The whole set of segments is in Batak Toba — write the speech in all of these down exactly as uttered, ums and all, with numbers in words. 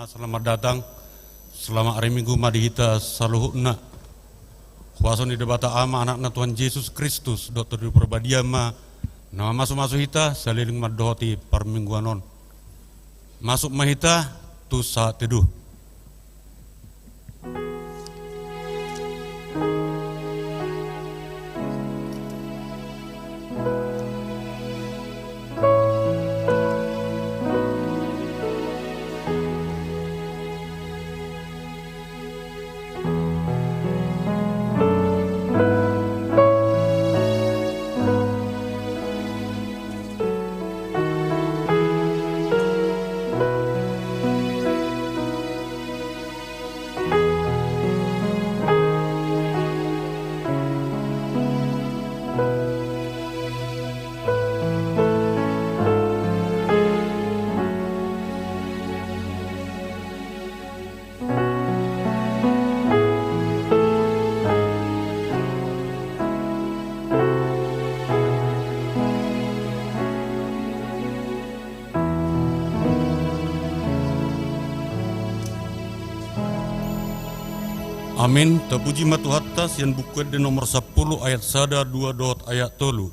Selamat datang. Selamat ari Minggu ma di hita saluhutna. Huaso ni Debata Ama, Anakna Tuhan Jesus Kristus dohot Tondi Parbadia ma na mamasumasu hita saleleng mandohoti parmingguan on. Masuk ma hita tu sahat teduh. Amin. Tapuji ma Tuhanta, sian Buku Ende nomor sampulu, ayat sada, dua dohot ayat tolu.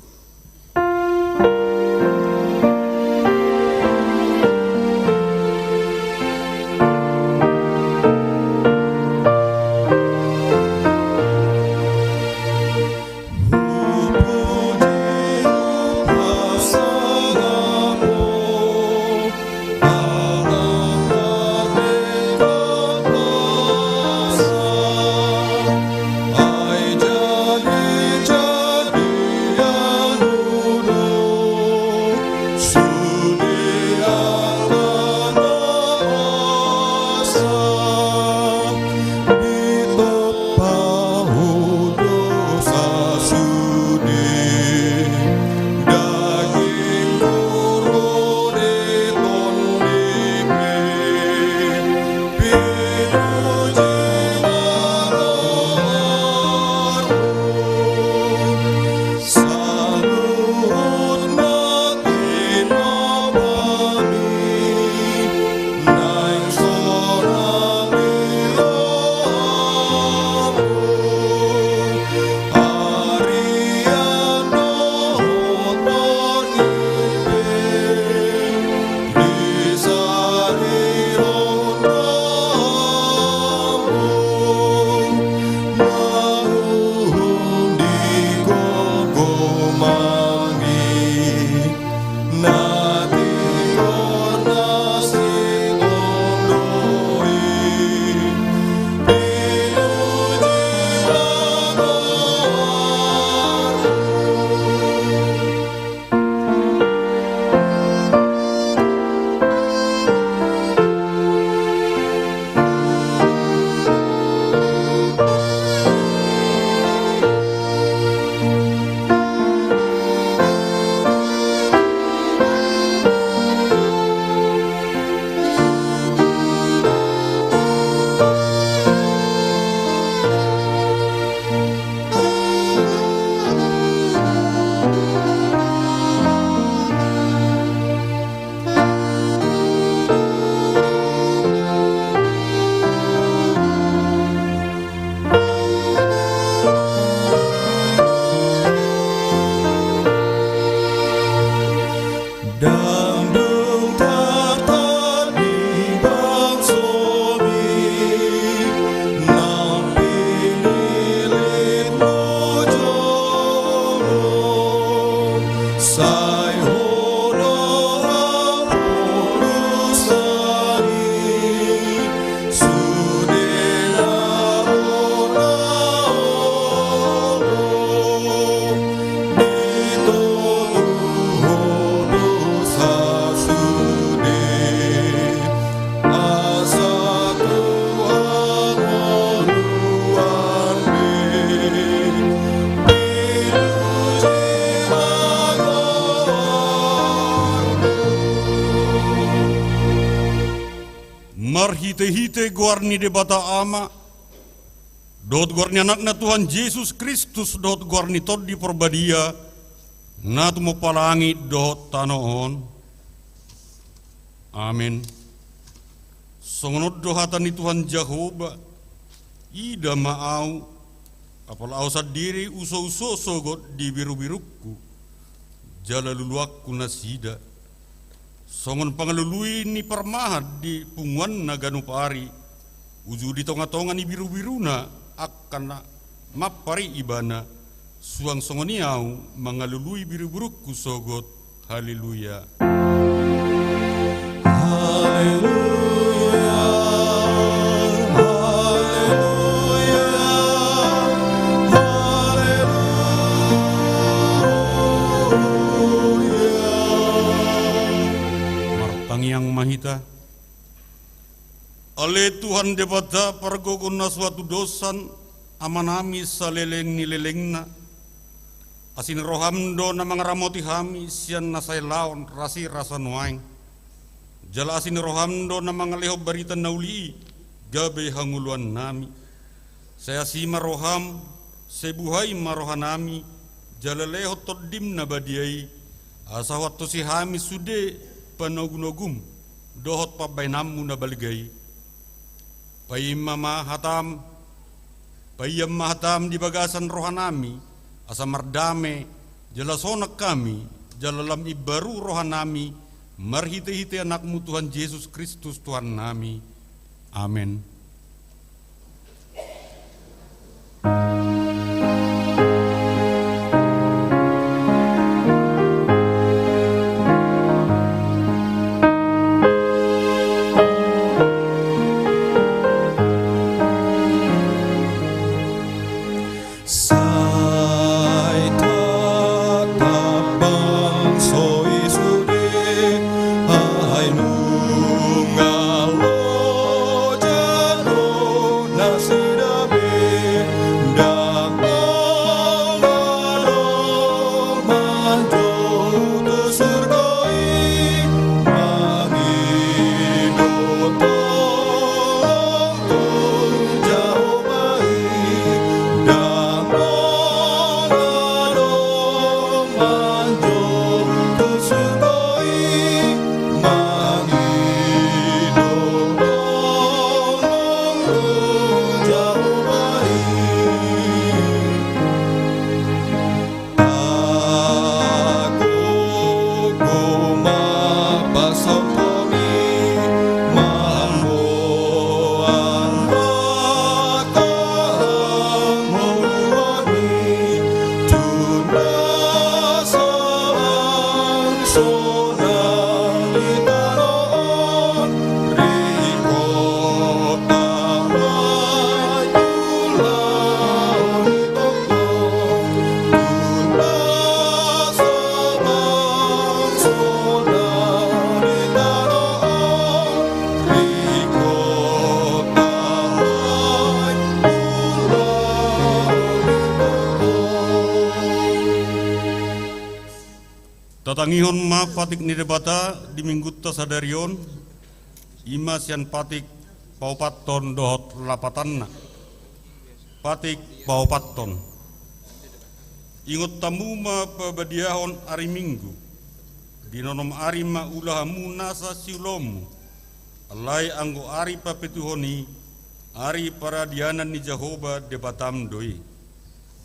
Ndang dung tartap di bangsomi, nang pinilitmu jolo, sai hona haporusan i. Marhitehite goar ni Debata Ama, dohot goar ni Anakna Tuhan Jesus Kristus, dohot goar ni Tondi Parbadia, na tumompa langit dohot tano on. Amin. Songon on do hata ni Tuhan Jahowa: Ida ma ahu, apala ahu sandiri usouso sogot di birubirungku, jala luluanku nasida. Songon pangalului ni parmahan di punguanna ganup ari, uju di tongatonga ni birubiruna angka na mampar i ibana, suang songon i ahu mangalului birubirungku sogot. Haleluya. Haleluya. Haleluya. Haleluya. Martangiang ma hita. Ale Tuhan Debata pargogo na so hatudosan, Amanami saleleng ni lelengna. Asi ni roham do na mangaramoti hami sian na sai laon rasirasa nuaeng. Jala asi ni roham do na mangalehon barita na uli i gabe hangoluannami. Sai asi ma roham, sai buhai ma rohanami, jala lehon Tondim na badia i, asa huantusi hami sude panogunogum dohot pambahenanmu na balga i. Paima ma hatam, paian ma hatam di bagasan rohanami, asa mardame jala sonang hami, jala lam imbaru rohanami, marhitehite Anakmu Tuhan Jesus Kristus Tuhannami. Amen. Sai tatap bangso i sude, ai nunga loja do nasida be, ndang pola do manjou tu surgo i, mangido tolong tu Jahowa i, ndang pola do manjou tu surgo i, mangido tolong tu Jahowa i. Pagogo ma pasahaton i, mamboan angka hangoluan i, tu na salangsonan di tano on, ringkot damai ulaon i tongtong. Tatangihon ma patik ni Debata di minggunta sadari on, i ma sian patik paopathon dohot lapatanna. Patik paopathon. Ingot hamu ma pabadiahon ari Minggu. Di na onom ari ma ula hamu nasa siulaonmu. Alai anggo ari papetuhon i, ari paradianan ni Jahowa Debatam do i.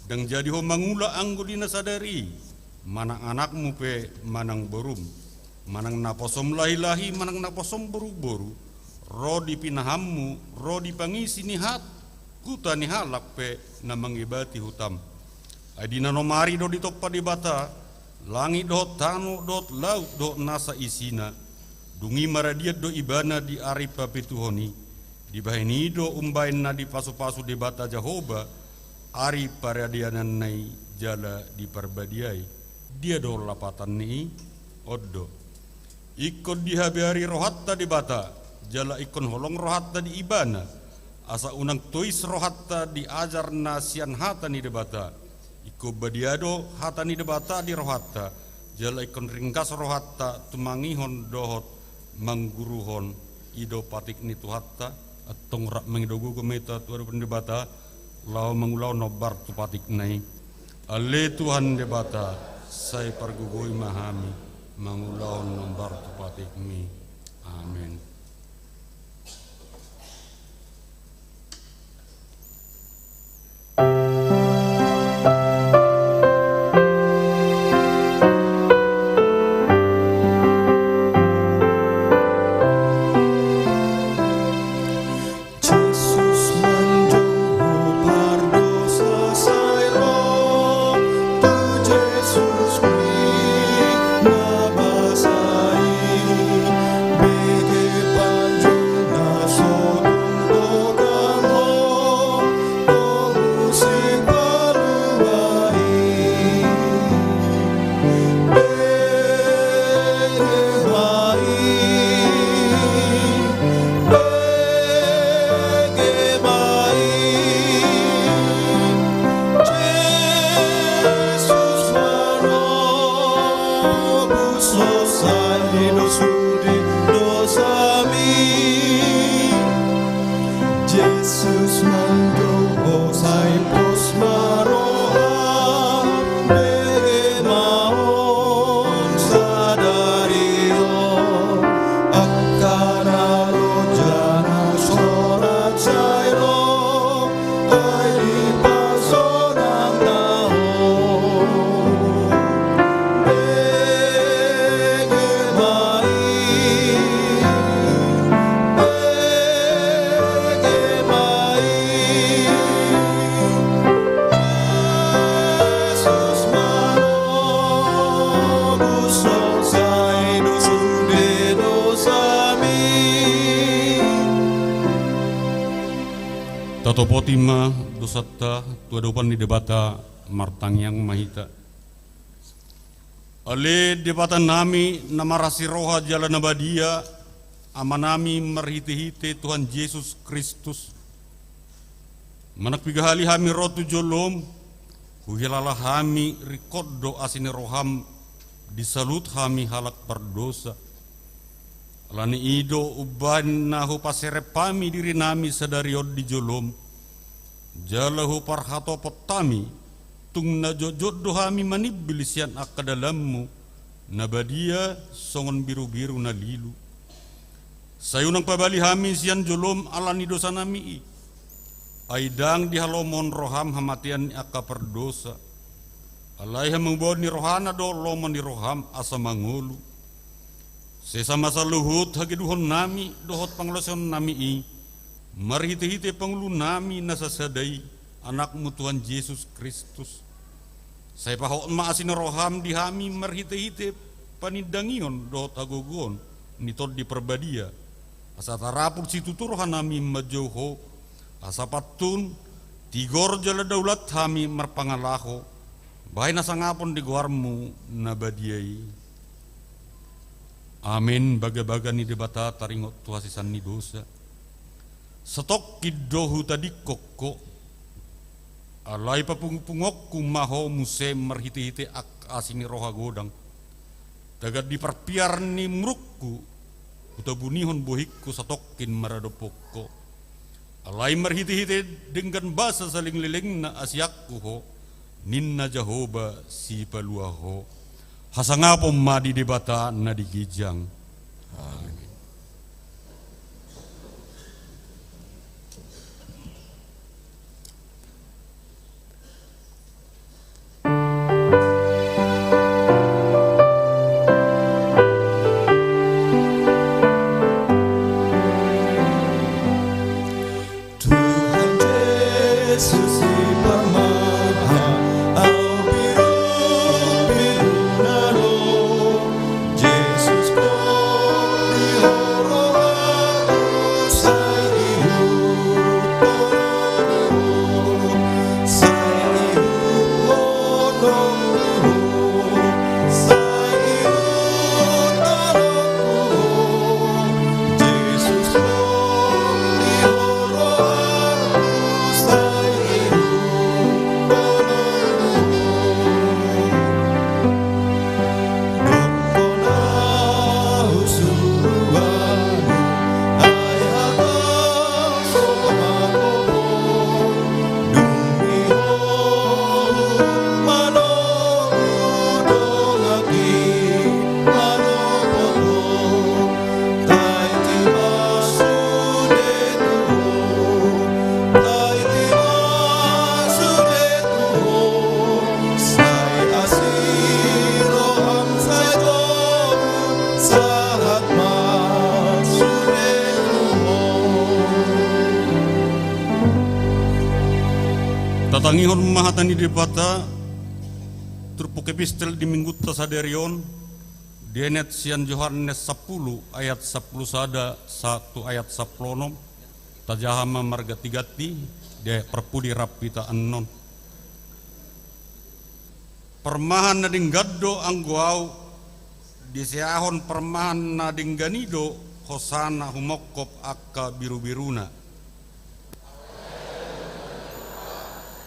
Ndang jadi ho mangula anggo di na sadari i, manang anakmu pe manang borum, manang naposom lahilahi manang naposom boruboru, ro di pinahanmu, ro di pangisi ni hat, huta ni halak pe na mangebati hutam. Ai di na onom ari do ditompa Debata langit dohot tano dohot laut dohot nasa isina. Dung i maradian do Ibana di ari papetuhon i. Dibahen i do umbahen na dipasupasu Debata Jahowa ari paradiananna i jala diparbadiai. Dia do lapatan ni i? On do. Ingkon dihabeari rohanta Debata, jala ingkon holong rohanta di Ibana, asa unang tois rohanta di ajar na sian hata ni Debata. Ingkon badia do hata ni Debata di rohanta, jala ingkon ringgas rohanta tumangihon dohot mangguruhon. I do patik ni Tuhanta. Antong rap mangido gogo ma hita tu adopan Debata, laho mangulahon hombar tu patikna i. Ale Tuhan Debata, sai pargogoi ma hami mangulahon hombar tu patikmi. Amen. Topoti ma dosanta tu adopan ni Debata, martangiang ma hita. Ale Debata nami na marasi roha jala na badia, Ama nami marhite-hite Tuhan Jesus Kristus. Manang piga hali hami ro tu jolom, huhilala hami ringkot do asi ni roham di saluhut hami halak pardosa. Ala ni i do umbahen na hupaserep hami diri nami sadari on di jolom, jala huparhatopot hami, tung na jotjot do hami manimbil sian angka dalanmu na badia songon birubiru na lilu. Sai unang pabali hami sian jolom ala ni dosa nami i. Ai ndang dihalomohon roham hamatean ni angka pardosa. Alai hamubaon ni rohana do lomo ni roham asa mangolu. Sesa ma saluhut hageduhon nami dohot pangalaosion nami i, marhite-hite pangulu nami na sasada i, Anakmu Tuhan Jesus Kristus. Sai pahot ma asi ni roham di hami marhite-hite panindangion dohot hagogoon ni Tondi Parbadia, asa tarapul situtu roha nami manjou Ho, asa pantun, tigor jala daulat hami marpangalaho, bahen hasangapon di goarmu na badia i. Amen. Bagabaga ni Debata taringot tu hasesaan ni dosa. Satongkin do hutadingkon Ho, alai papungupunguonku ma Ho muse marhite-hite angka asi ni roha godang. Tagan di parpiar ni murukku, hutabunihon bohingku satongkin maradophon Ho. Alai marhite-hite denggan basa saleleng-lelengna asianku Ho, ninna Jahowa Sipalua Ho. Hasangapon ma di Debata na di ginjang. Amen. Tuhan Jesus, Ho parmahan, au piru-piru na ro. Jesus, Ho di rohangku, sai ihut Ho rohangku, sai ihut Ho rohangku, sai ihut Ho rohangku, Jesus, Ho di rohangku, sai ihut Ho rohangku. Tatangihon ma hata ni Debata, turpuk epistel di minggunta sadari on, dienet sian Johannes sampulu ayat sampulu sada sahat tu ayat sampulu onom, tajaha ma marganti-ganti, di ayat parpudi rap hita annon. Parmahan na denggan do anggo Au, diseahon parmahan na denggan i do hosana humongkop angka birubiruna.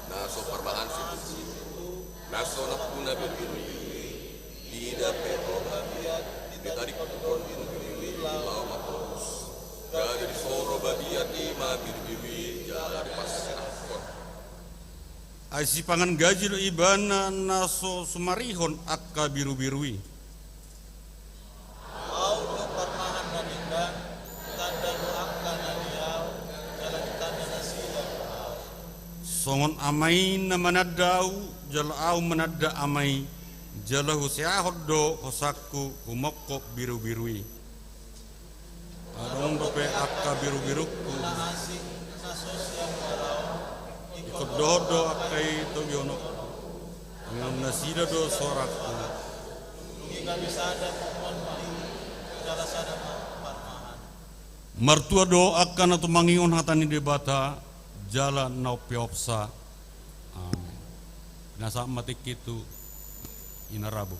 Na so parmahan situtu, na so nampuna birubiru i, diida pe ho babiat, ditadingkon birubiru i laho mangkorhos. Gabe disoro babiat i ma birubiru i jala diparserahkon. Ai sipangan gaji do ibana na so sumarihon angka birubiru i. Au do parmahan na denggan, ditanda do angka na di Au, jala ditanda nasida do Au. Songon Ama i na mananda Au, jala Au mananda Ama i, jala huseahon do hosangku humongkop birubiru i. Adong dope angka birubirungku na asing na so sian halaon, ingkon dohot do angka i togihononku. Tangiang nasida do sorangku. Dung i gabe sada punguan ma i, jala sada ma parmahan. Martua do angka na tumangihon hata ni Debata, jala na umpeopsa. Amen. Pinasahat ma tingki tu Inarabu.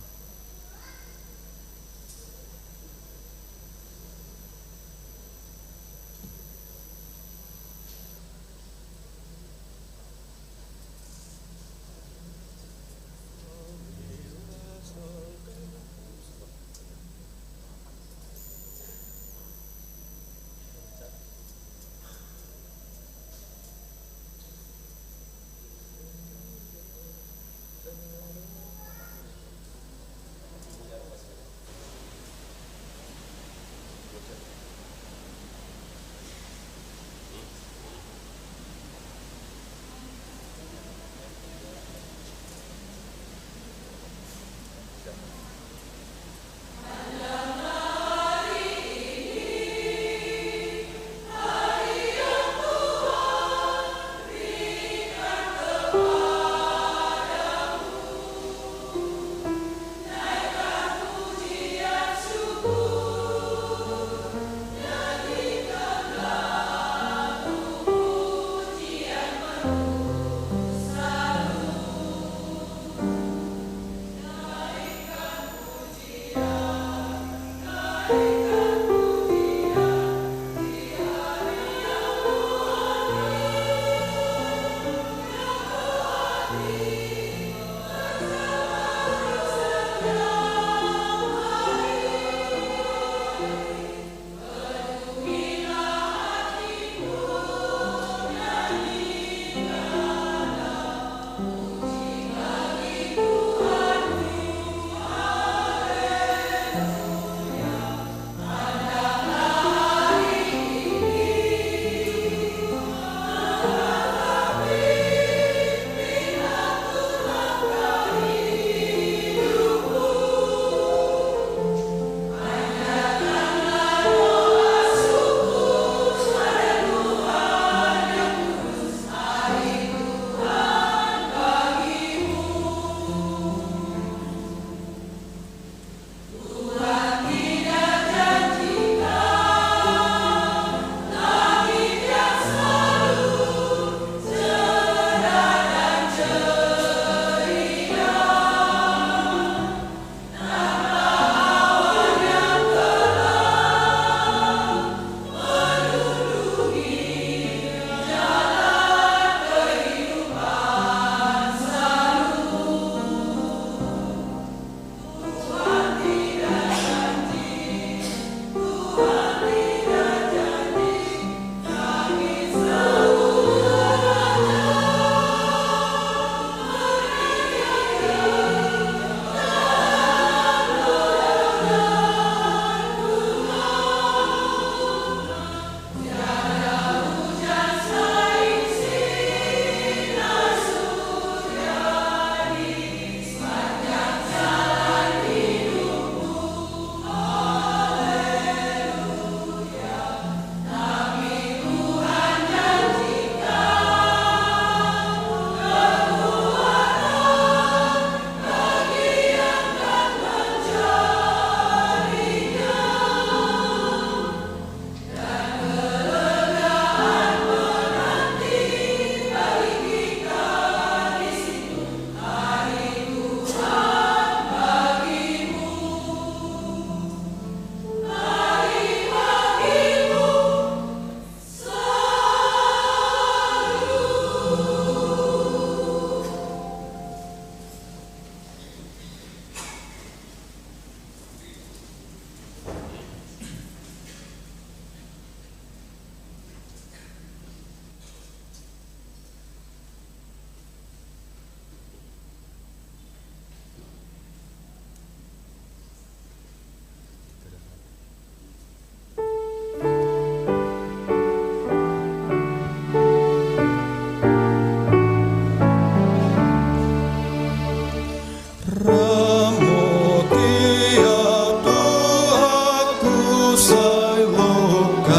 Ramoti ia Tuhanku sai longkangi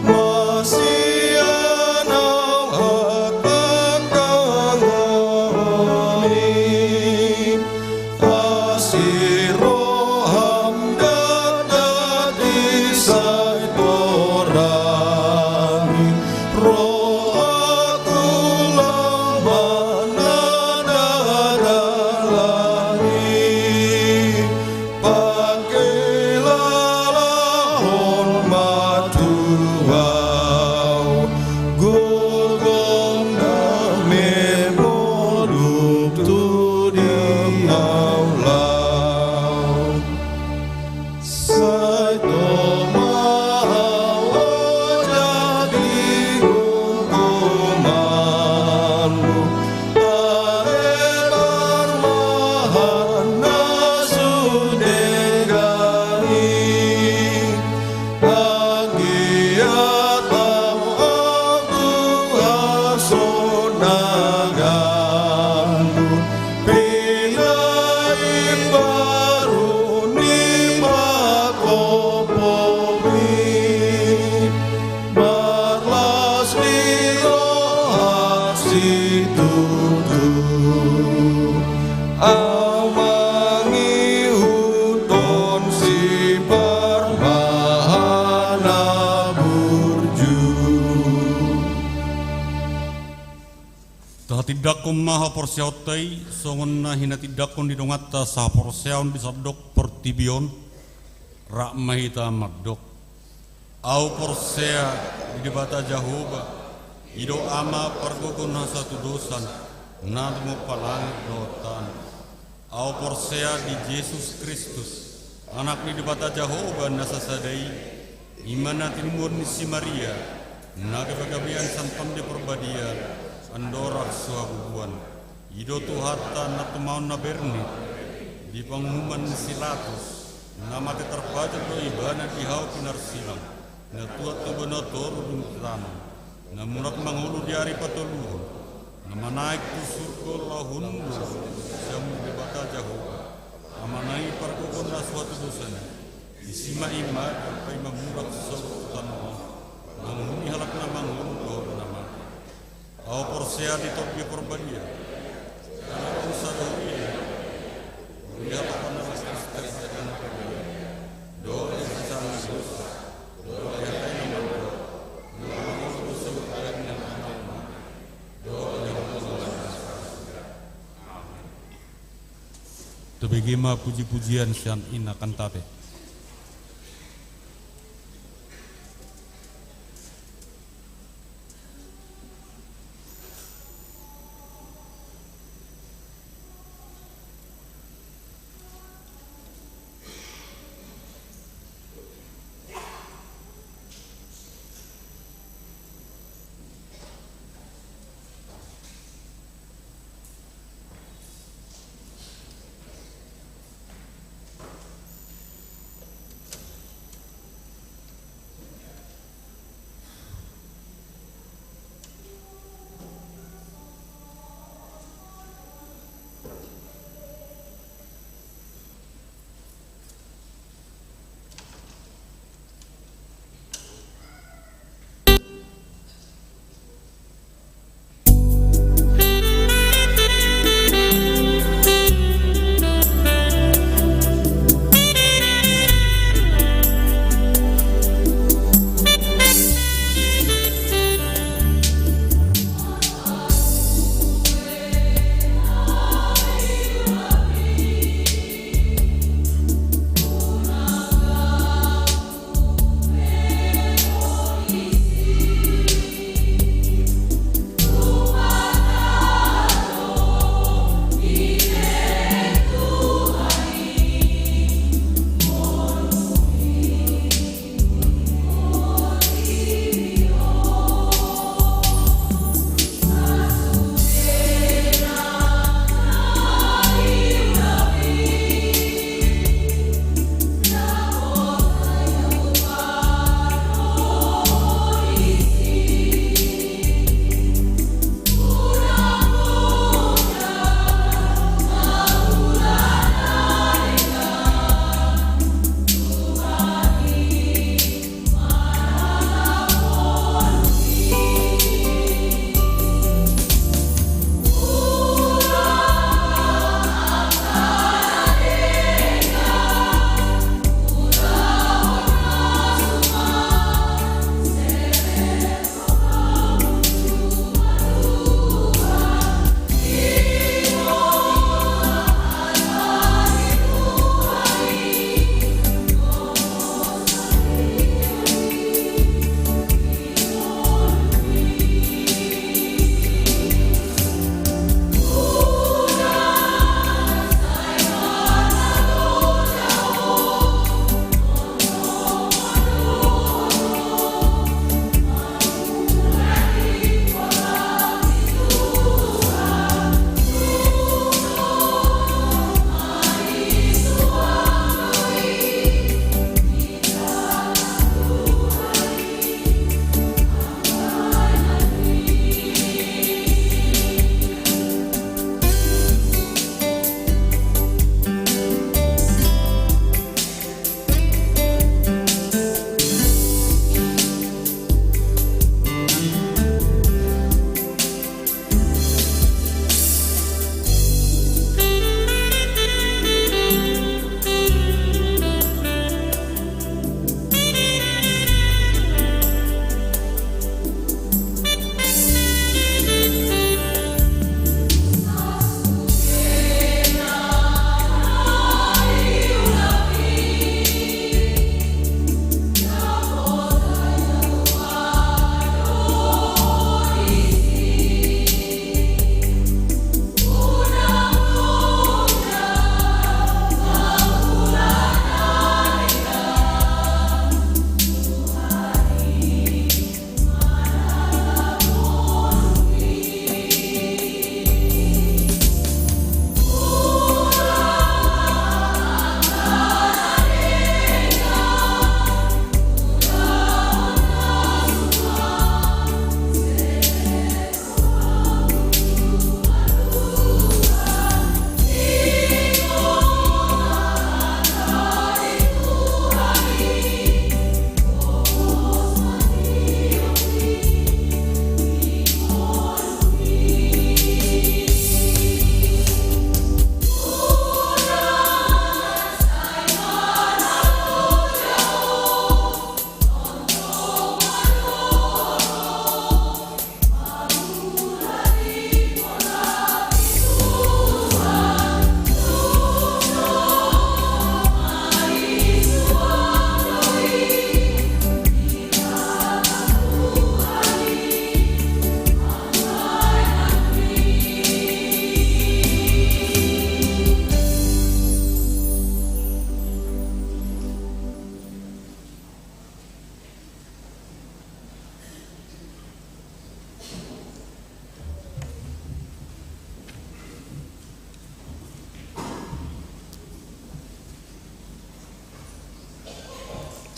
ma sian au angka anggi. Asi roham datang di sai torangi. Amangihuthon si parmahan na burju. Tahatindangkon ma haporseaonta i songon na hinatindangkon ni donganta sahaporseaon di sandok portibi on. Rap ma hita mandok. Ahu porsea di Debata Jahowa, i do Ama pargogo na so hatudosan, na tumompa langit dohot tano. Ahu porsea di Jesus Kristus, Anak ni Debata Jahowa na sasada i, i ma na tinimuon ni si Maria, na gabegabea sian Tondi Parbadia, andorang so habubuan. I do Tuhanta na tumaon na bernit, di panguhuman ni si Latus, na mate tarpajal do Ibana di hau pinarsilang, na tuat tu banua toru dung di tano, na mulak mangolu di ari patoluhon, na manaek tu surgo laho hundul sian Debata Jahowa, Amana i pargogo na so hatudosan i, disi ma Ibana paima mulak saur tu tano on, mangihut halak na mangolu dohot na mate. Ahu porsea di Tondi Parbadia, di halak na sada huria, di halak na mate, dohot di hasesaan ni dosa, dohot di hata na mandok, dohot di hasesaan ni dosa, dohot di hasesaan ni dosa. Amen. Tabege ma puji-pujian sian Inna Kantabe.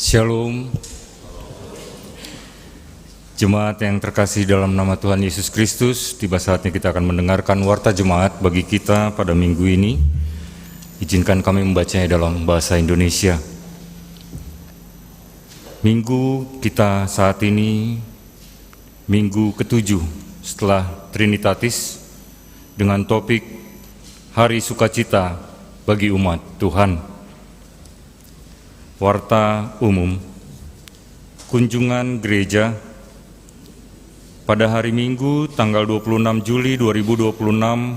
Shalom. Jemaat yang terkasih dalam nama Tuhan Yesus Kristus, tiba saatnya kita akan mendengarkan warta jemaat bagi kita pada minggu ini. Izinkan kami membacanya dalam bahasa Indonesia. Minggu kita saat ini, minggu ketujuh setelah Trinitatis, dengan topik Hari Sukacita bagi Umat Tuhan. Warta umum. Kunjungan gereja. Pada hari Minggu, tanggal dua puluh enam Juli dua ribu dua puluh enam,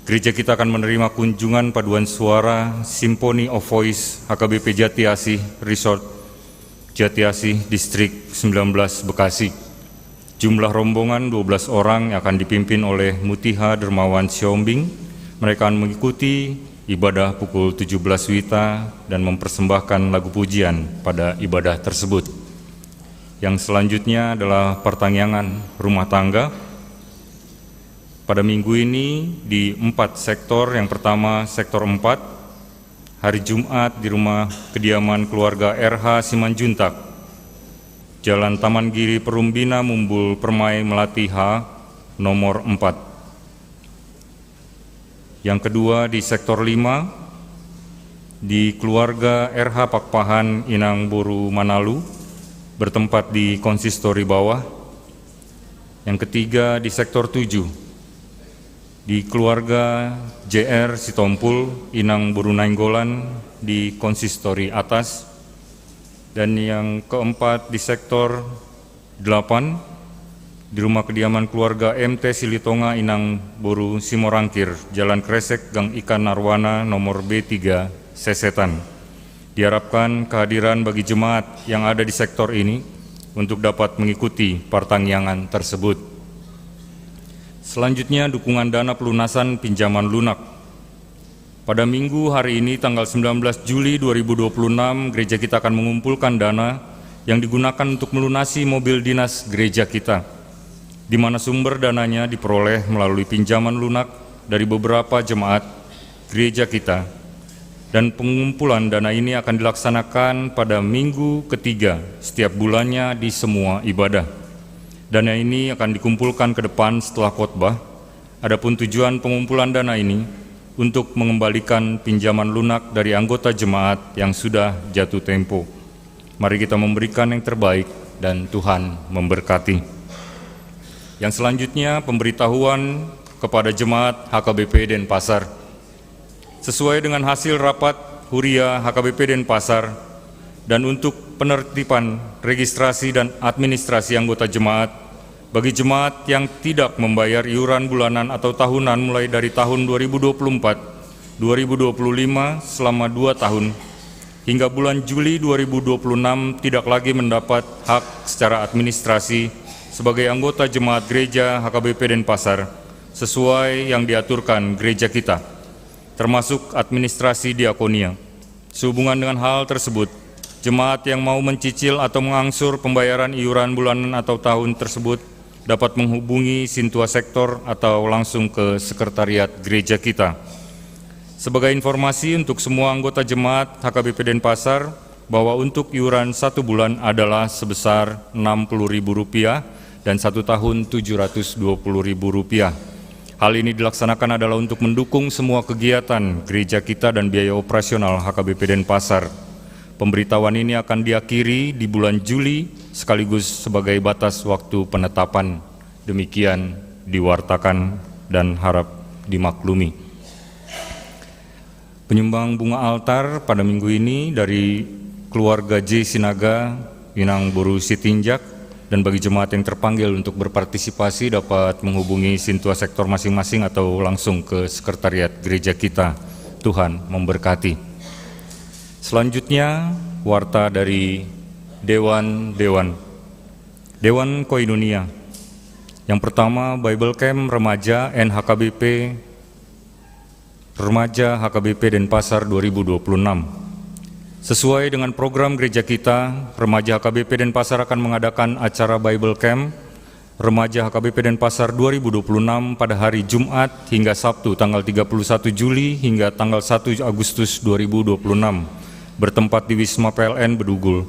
gereja kita akan menerima kunjungan paduan suara Symphony of Voice H K B P Jatiasih Resort, Jatiasih, Distrik sembilan belas, Bekasi. Jumlah rombongan dua belas orang yang akan dipimpin oleh Mutiha Dermawan Sihombing. Mereka akan mengikuti ibadah pukul tujuh belas WITA dan mempersembahkan lagu pujian pada ibadah tersebut. Yang selanjutnya adalah partangiangan rumah tangga. Pada minggu ini di empat sektor. Yang pertama, sektor empat, hari Jumat di rumah kediaman keluarga R H Simanjuntak, Jalan Taman Giri Perumbina, Mumbul Permai, Melati H, nomor empat. Yang kedua di sektor lima, di keluarga R H Pakpahan, Inang Boru Manalu, bertempat di konsistori bawah. Yang ketiga di sektor tujuh, di keluarga J R Sitompul, Inang Boru Nainggolan, di konsistori atas. Dan yang keempat di sektor delapan, di rumah kediaman keluarga M T Silitonga, Inang Boru Simorangkir, Jalan Kresek, Gang Ikan Arwana, nomor B tiga, Sesetan. Diharapkan kehadiran bagi jemaat yang ada di sektor ini untuk dapat mengikuti partangiangan tersebut. Selanjutnya, dukungan dana pelunasan pinjaman lunak. Pada minggu hari ini, tanggal sembilan belas Juli dua ribu dua puluh enam, gereja kita akan mengumpulkan dana yang digunakan untuk melunasi mobil dinas gereja kita, di mana sumber dananya diperoleh melalui pinjaman lunak dari beberapa jemaat gereja kita. Dan pengumpulan dana ini akan dilaksanakan pada minggu ketiga setiap bulannya di semua ibadah. Dana ini akan dikumpulkan ke depan setelah khotbah. Adapun tujuan pengumpulan dana ini untuk mengembalikan pinjaman lunak dari anggota jemaat yang sudah jatuh tempo. Mari kita memberikan yang terbaik dan Tuhan memberkati. Yang selanjutnya, pemberitahuan kepada jemaat H K B P Denpasar. Sesuai dengan hasil rapat Huria H K B P Denpasar, dan untuk penertiban registrasi dan administrasi anggota jemaat, bagi jemaat yang tidak membayar iuran bulanan atau tahunan mulai dari tahun dua ribu dua puluh empat, dua ribu dua puluh lima, selama dua tahun, hingga bulan Juli dua ribu dua puluh enam, tidak lagi mendapat hak secara administrasi sebagai anggota jemaat gereja H K B P Denpasar sesuai yang diaturkan gereja kita, termasuk administrasi diakonia. Sehubungan dengan hal tersebut, jemaat yang mau mencicil atau mengangsur pembayaran iuran bulanan atau tahun tersebut dapat menghubungi Sintua Sektor atau langsung ke sekretariat gereja kita. Sebagai informasi untuk semua anggota jemaat H K B P Denpasar, bahwa untuk iuran satu bulan adalah sebesar enam puluh ribu rupiah dan satu tahun tujuh ratus dua puluh ribu rupiah. Hal ini dilaksanakan adalah untuk mendukung semua kegiatan gereja kita dan biaya operasional H K B P Denpasar. Pemberitahuan ini akan diakhiri di bulan Juli sekaligus sebagai batas waktu penetapan. Demikian diwartakan dan harap dimaklumi. Penyumbang bunga altar pada minggu ini dari keluarga J Sinaga, Inang Boru Sitinjak, dan bagi jemaat yang terpanggil untuk berpartisipasi dapat menghubungi Sintua Sektor masing-masing atau langsung ke sekretariat gereja kita. Tuhan memberkati. Selanjutnya, warta dari Dewan-Dewan. Dewan Koinonia. Yang pertama, Bible Camp Remaja N H K B P Remaja H K B P Denpasar dua ribu dua puluh enam. Sesuai dengan program gereja kita, Remaja H K B P Denpasar akan mengadakan acara Bible Camp Remaja H K B P Denpasar dua ribu dua puluh enam pada hari Jumat hingga Sabtu tanggal tiga puluh satu Juli hingga tanggal satu Agustus dua ribu dua puluh enam. bertempat di Wisma P L N Bedugul.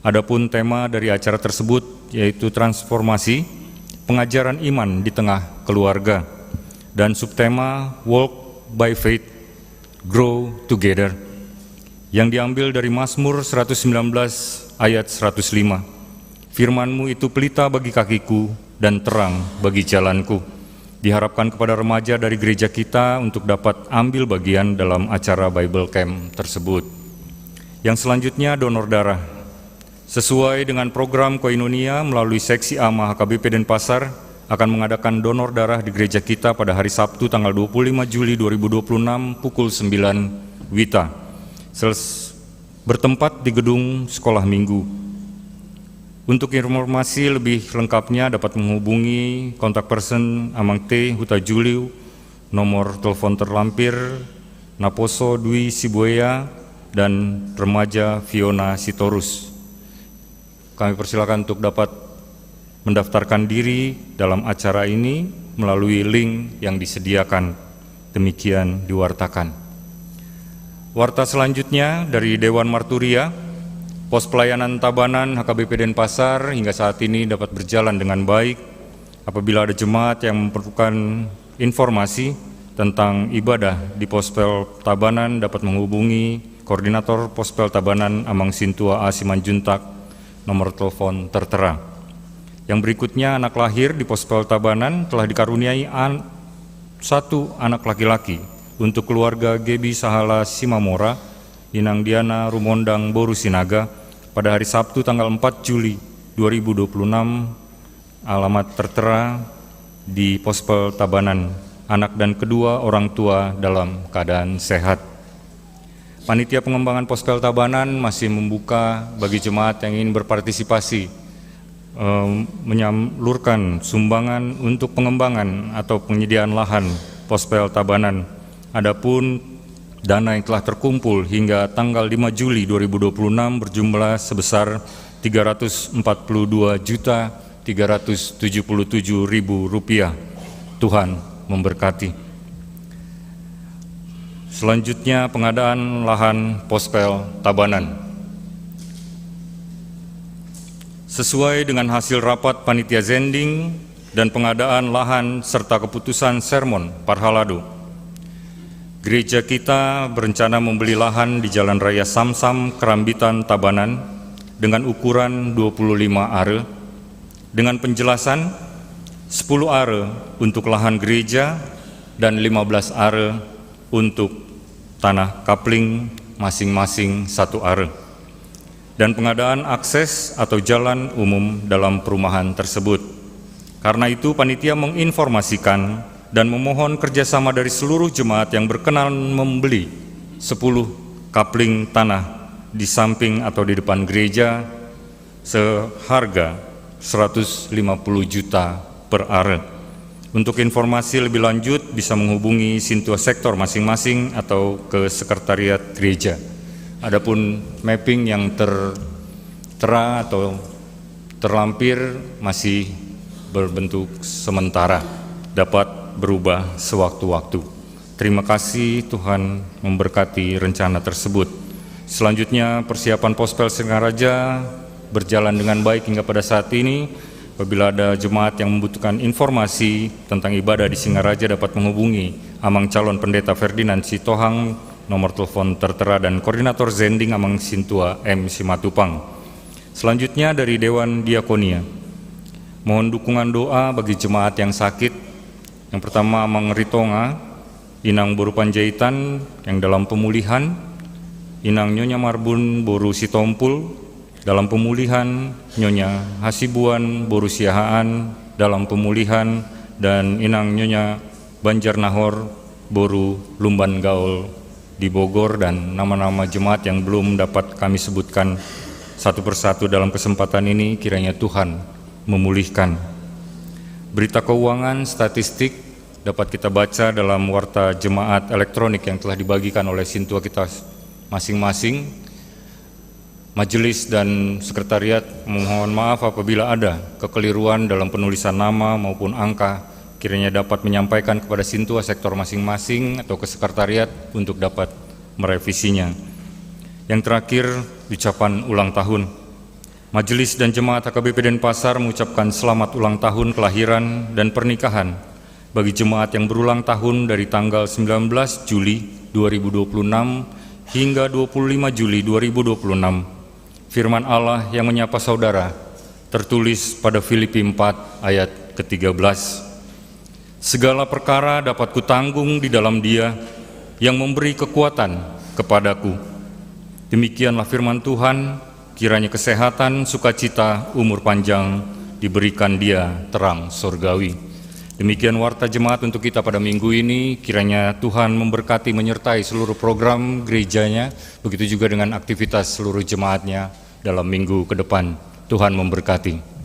Adapun tema dari acara tersebut yaitu transformasi pengajaran iman di tengah keluarga dan subtema Walk by Faith, Grow Together, yang diambil dari Mazmur seratus sembilan belas ayat seratus lima. "Firman-Mu itu pelita bagi kakiku dan terang bagi jalanku." Diharapkan kepada remaja dari gereja kita untuk dapat ambil bagian dalam acara Bible Camp tersebut. Yang selanjutnya, donor darah. Sesuai dengan program Koinonia, melalui Seksi Ama H K B P Denpasar akan mengadakan donor darah di gereja kita pada hari Sabtu, tanggal dua puluh lima Juli dua ribu dua puluh enam, pukul sembilan WITA. Seles-, bertempat di gedung Sekolah Minggu. Untuk informasi lebih lengkapnya dapat menghubungi kontak person Amang T Hutajulu, nomor telepon terlampir, Naposo Dwi Sibuea, dan remaja Fiona Sitorus. Kami persilakan untuk dapat mendaftarkan diri dalam acara ini melalui link yang disediakan. Demikian diwartakan. Warta selanjutnya dari Dewan Marturia, pos pelayanan Tabanan H K B P Denpasar hingga saat ini dapat berjalan dengan baik. Apabila ada jemaat yang memerlukan informasi tentang ibadah di Pospel Tabanan, dapat menghubungi Koordinator Pospel Tabanan, Amang Sintua A Simanjuntak, nomor telepon tertera. Yang berikutnya, anak lahir di Pospel Tabanan telah dikaruniai an-, satu anak laki-laki untuk keluarga Gebi Sahala Simamora, Inang Diana Rumondang boru Sinaga, pada hari Sabtu tanggal empat Juli dua ribu dua puluh enam, alamat tertera di Pospel Tabanan, anak dan kedua orang tua dalam keadaan sehat. Panitia pengembangan Pospel Tabanan masih membuka bagi jemaat yang ingin berpartisipasi, em, menyalurkan sumbangan untuk pengembangan atau penyediaan lahan Pospel Tabanan. Adapun dana yang telah terkumpul hingga tanggal lima Juli dua ribu dua puluh enam berjumlah sebesar tiga ratus empat puluh dua juta tiga ratus tujuh puluh tujuh ribu rupiah. Tuhan memberkati. Selanjutnya, pengadaan lahan Pospel Tabanan. Sesuai dengan hasil rapat panitia zending dan pengadaan lahan serta keputusan sermon parhalado, gereja kita berencana membeli lahan di Jalan Raya Samsam, Kerambitan, Tabanan, dengan ukuran dua puluh lima are, dengan penjelasan sepuluh are untuk lahan gereja dan lima belas are untuk tanah kapling, masing-masing satu are, dan pengadaan akses atau jalan umum dalam perumahan tersebut. Karena itu, panitia menginformasikan dan memohon kerjasama dari seluruh jemaat yang berkenan membeli sepuluh kapling tanah di samping atau di depan gereja seharga seratus lima puluh juta per are. Untuk informasi lebih lanjut, bisa menghubungi sintua sektor masing-masing atau ke sekretariat gereja. Adapun mapping yang tertera atau terlampir masih berbentuk sementara, dapat berubah sewaktu-waktu. Terima kasih, Tuhan memberkati rencana tersebut. Selanjutnya, persiapan Pospel Singaraja berjalan dengan baik hingga pada saat ini. Apabila ada jemaat yang membutuhkan informasi tentang ibadah di Singaraja, dapat menghubungi Amang Calon Pendeta Ferdinand Sitohang, nomor telepon tertera, dan Koordinator Zending, Amang Sintua M Simatupang. Selanjutnya, dari Dewan Diakonia. Mohon dukungan doa bagi jemaat yang sakit. Yang pertama, Amang Ritonga, Inang boru Panjaitan yang dalam pemulihan, Inang Nyonya Marbun boru Sitompul dalam pemulihan, Nyonya Hasibuan boru Siahaan dalam pemulihan, dan Inang Nyonya Banjarnahor boru Lumbangaol di Bogor, dan nama-nama jemaat yang belum dapat kami sebutkan satu persatu dalam kesempatan ini, kiranya Tuhan memulihkan. Berita keuangan, statistik, dapat kita baca dalam warta jemaat elektronik yang telah dibagikan oleh sintua kita masing-masing. Majelis dan sekretariat memohon maaf apabila ada kekeliruan dalam penulisan nama maupun angka. Kiranya dapat menyampaikan kepada sintua sektor masing-masing atau ke sekretariat untuk dapat merevisinya. Yang terakhir, ucapan ulang tahun. Majelis dan Jemaat H K B P Denpasar mengucapkan selamat ulang tahun kelahiran dan pernikahan bagi jemaat yang berulang tahun dari tanggal sembilan belas Juli dua ribu dua puluh enam hingga dua puluh lima Juli dua ribu dua puluh enam. Firman Allah yang menyapa saudara tertulis pada Filipi empat ayat ketiga belas. Segala perkara dapat kutanggung di dalam Dia yang memberi kekuatan kepadaku. Demikianlah firman Tuhan, kiranya kesehatan, sukacita, umur panjang diberikan Dia terang sorgawi. Demikian warta jemaat untuk kita pada minggu ini. Kiranya Tuhan memberkati, menyertai seluruh program gerejanya, begitu juga dengan aktivitas seluruh jemaatnya dalam minggu ke depan. Tuhan memberkati.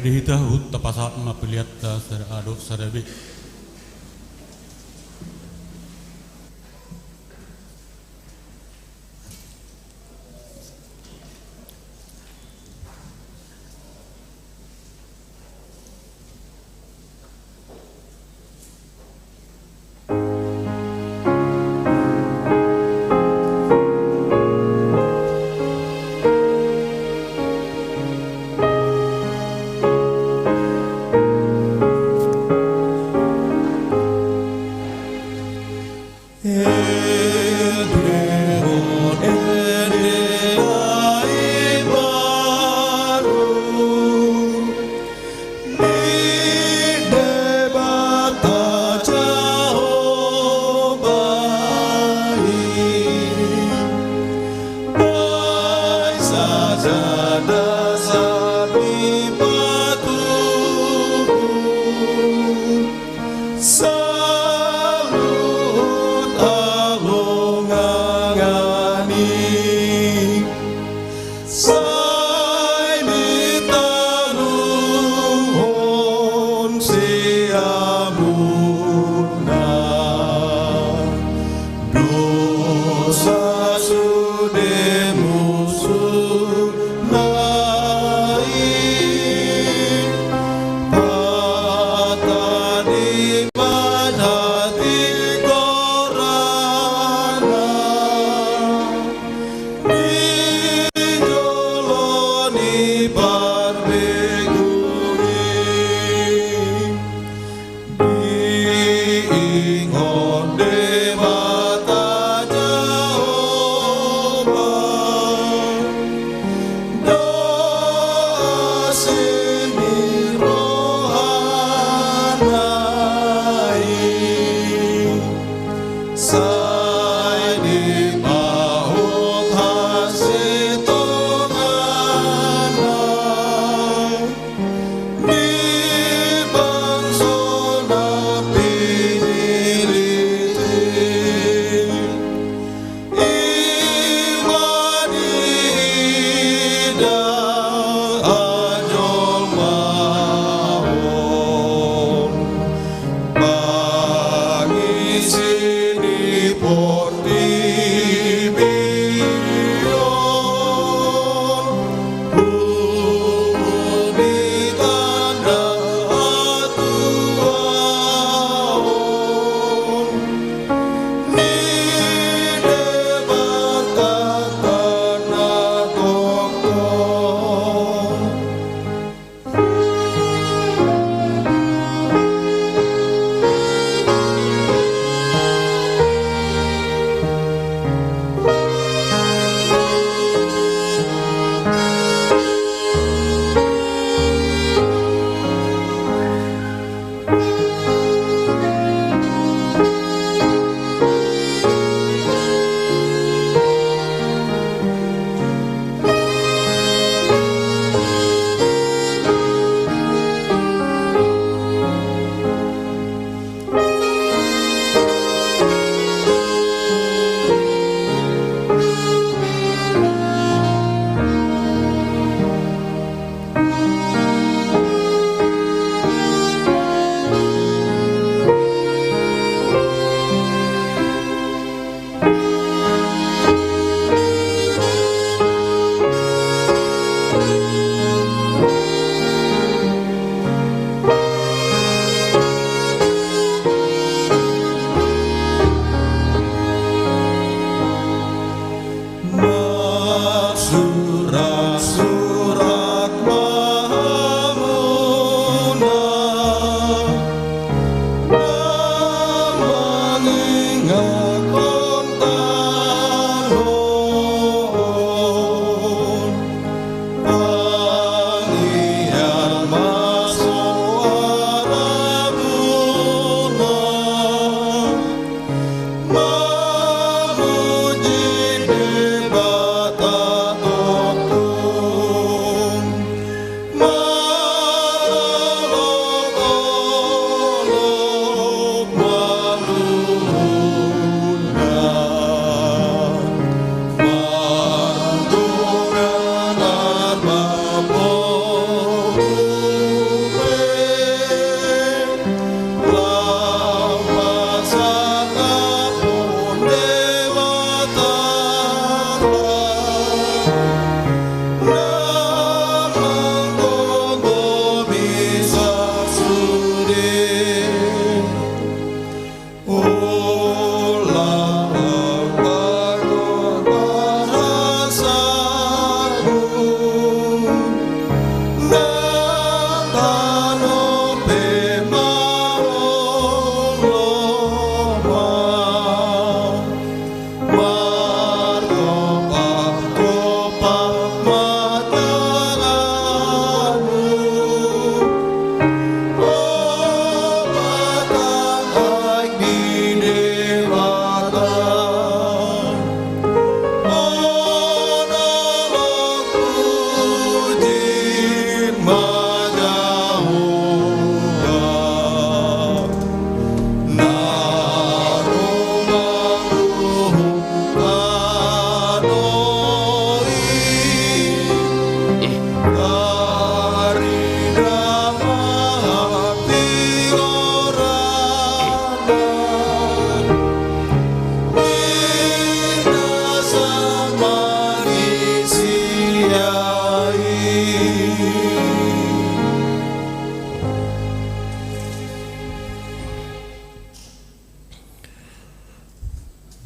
Di hita huhut tapasahat ma peleanta sada A dohot sada B. Debata Jahowa i, ai saja dasam dipatuhon saluhut halongangan i. Sai ditaluhon siamunna dosa sude musuna i, patadi ma hatigoranna.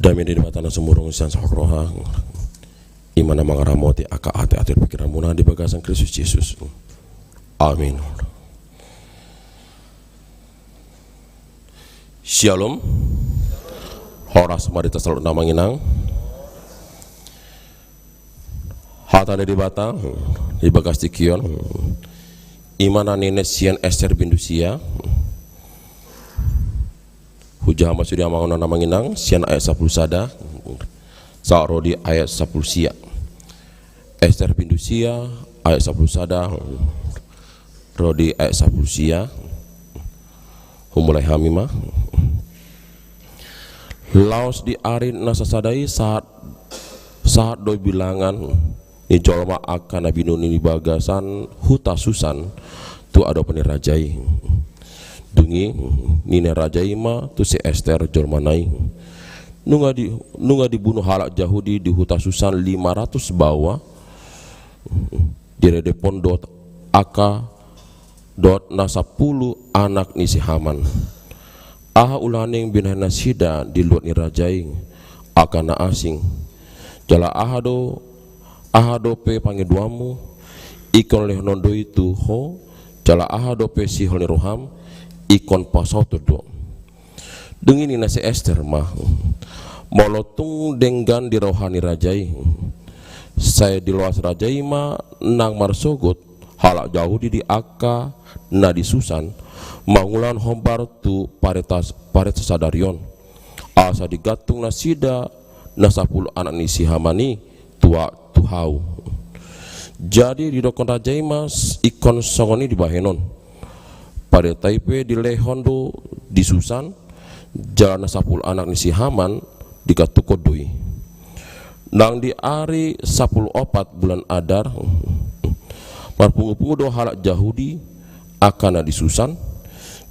Dame ni Debata na sumurung sian saluhut roha, i ma na mangaramoti angka ateate pikiranmuna di bagasan Kristus Jesus. Amin. Syalom. Horas ma di hita saluhutna amang inang. Hata ni Debata di bagas tingki on, i ma na ninenet sian Ester bindu sia. Hujaha ma sude amang inang, sian ayat sampulu sada sahat ro di ayat sampulu sia. Ester bindu sia, ayat sampulu sada ro di ayat sampulu sia. Humulai hami ma. Laos di ari na sasada i sahat, sahat do bilangan ni jolma angka na binunu di bagasan huta Susan tu adopan ni raja i. Dung i nina raja i ma tu si Ester jolmana i, nunga di, nunga dibunu halak Jahudi di huta Susan lima ratus baoa, diredepon dohot angka dohot na sampulu anak ni si Haman. Aha ulaning binahen nasida di luat ni raja i angka na asing? Jala aha do, aha dope pangidoanmu? Ingkon lehonon do i tu ho, jala aha dope sihol ni roham? Ingkon pasaut do. Dung i nina si Ester ma, molo tung denggan di roha ni raja i, sai diloas raja i ma nang marsogot halak Jahudi di angka na di Susan, mangulahon hombar tu pareta, pareta sadari on, asa digantung nasida na sampulu anak ni si Haman i tu a, tu hau. Jadi didokkon raja i ma, ingkon songon i dibahenon. Pareta i pe dilehon do di Susan, jala na sampulu anak ni si Haman digantungkon do i. Nang di ari sampulu opat bulan Adar, marpungupungu do halak Jahudi angka na di Susan,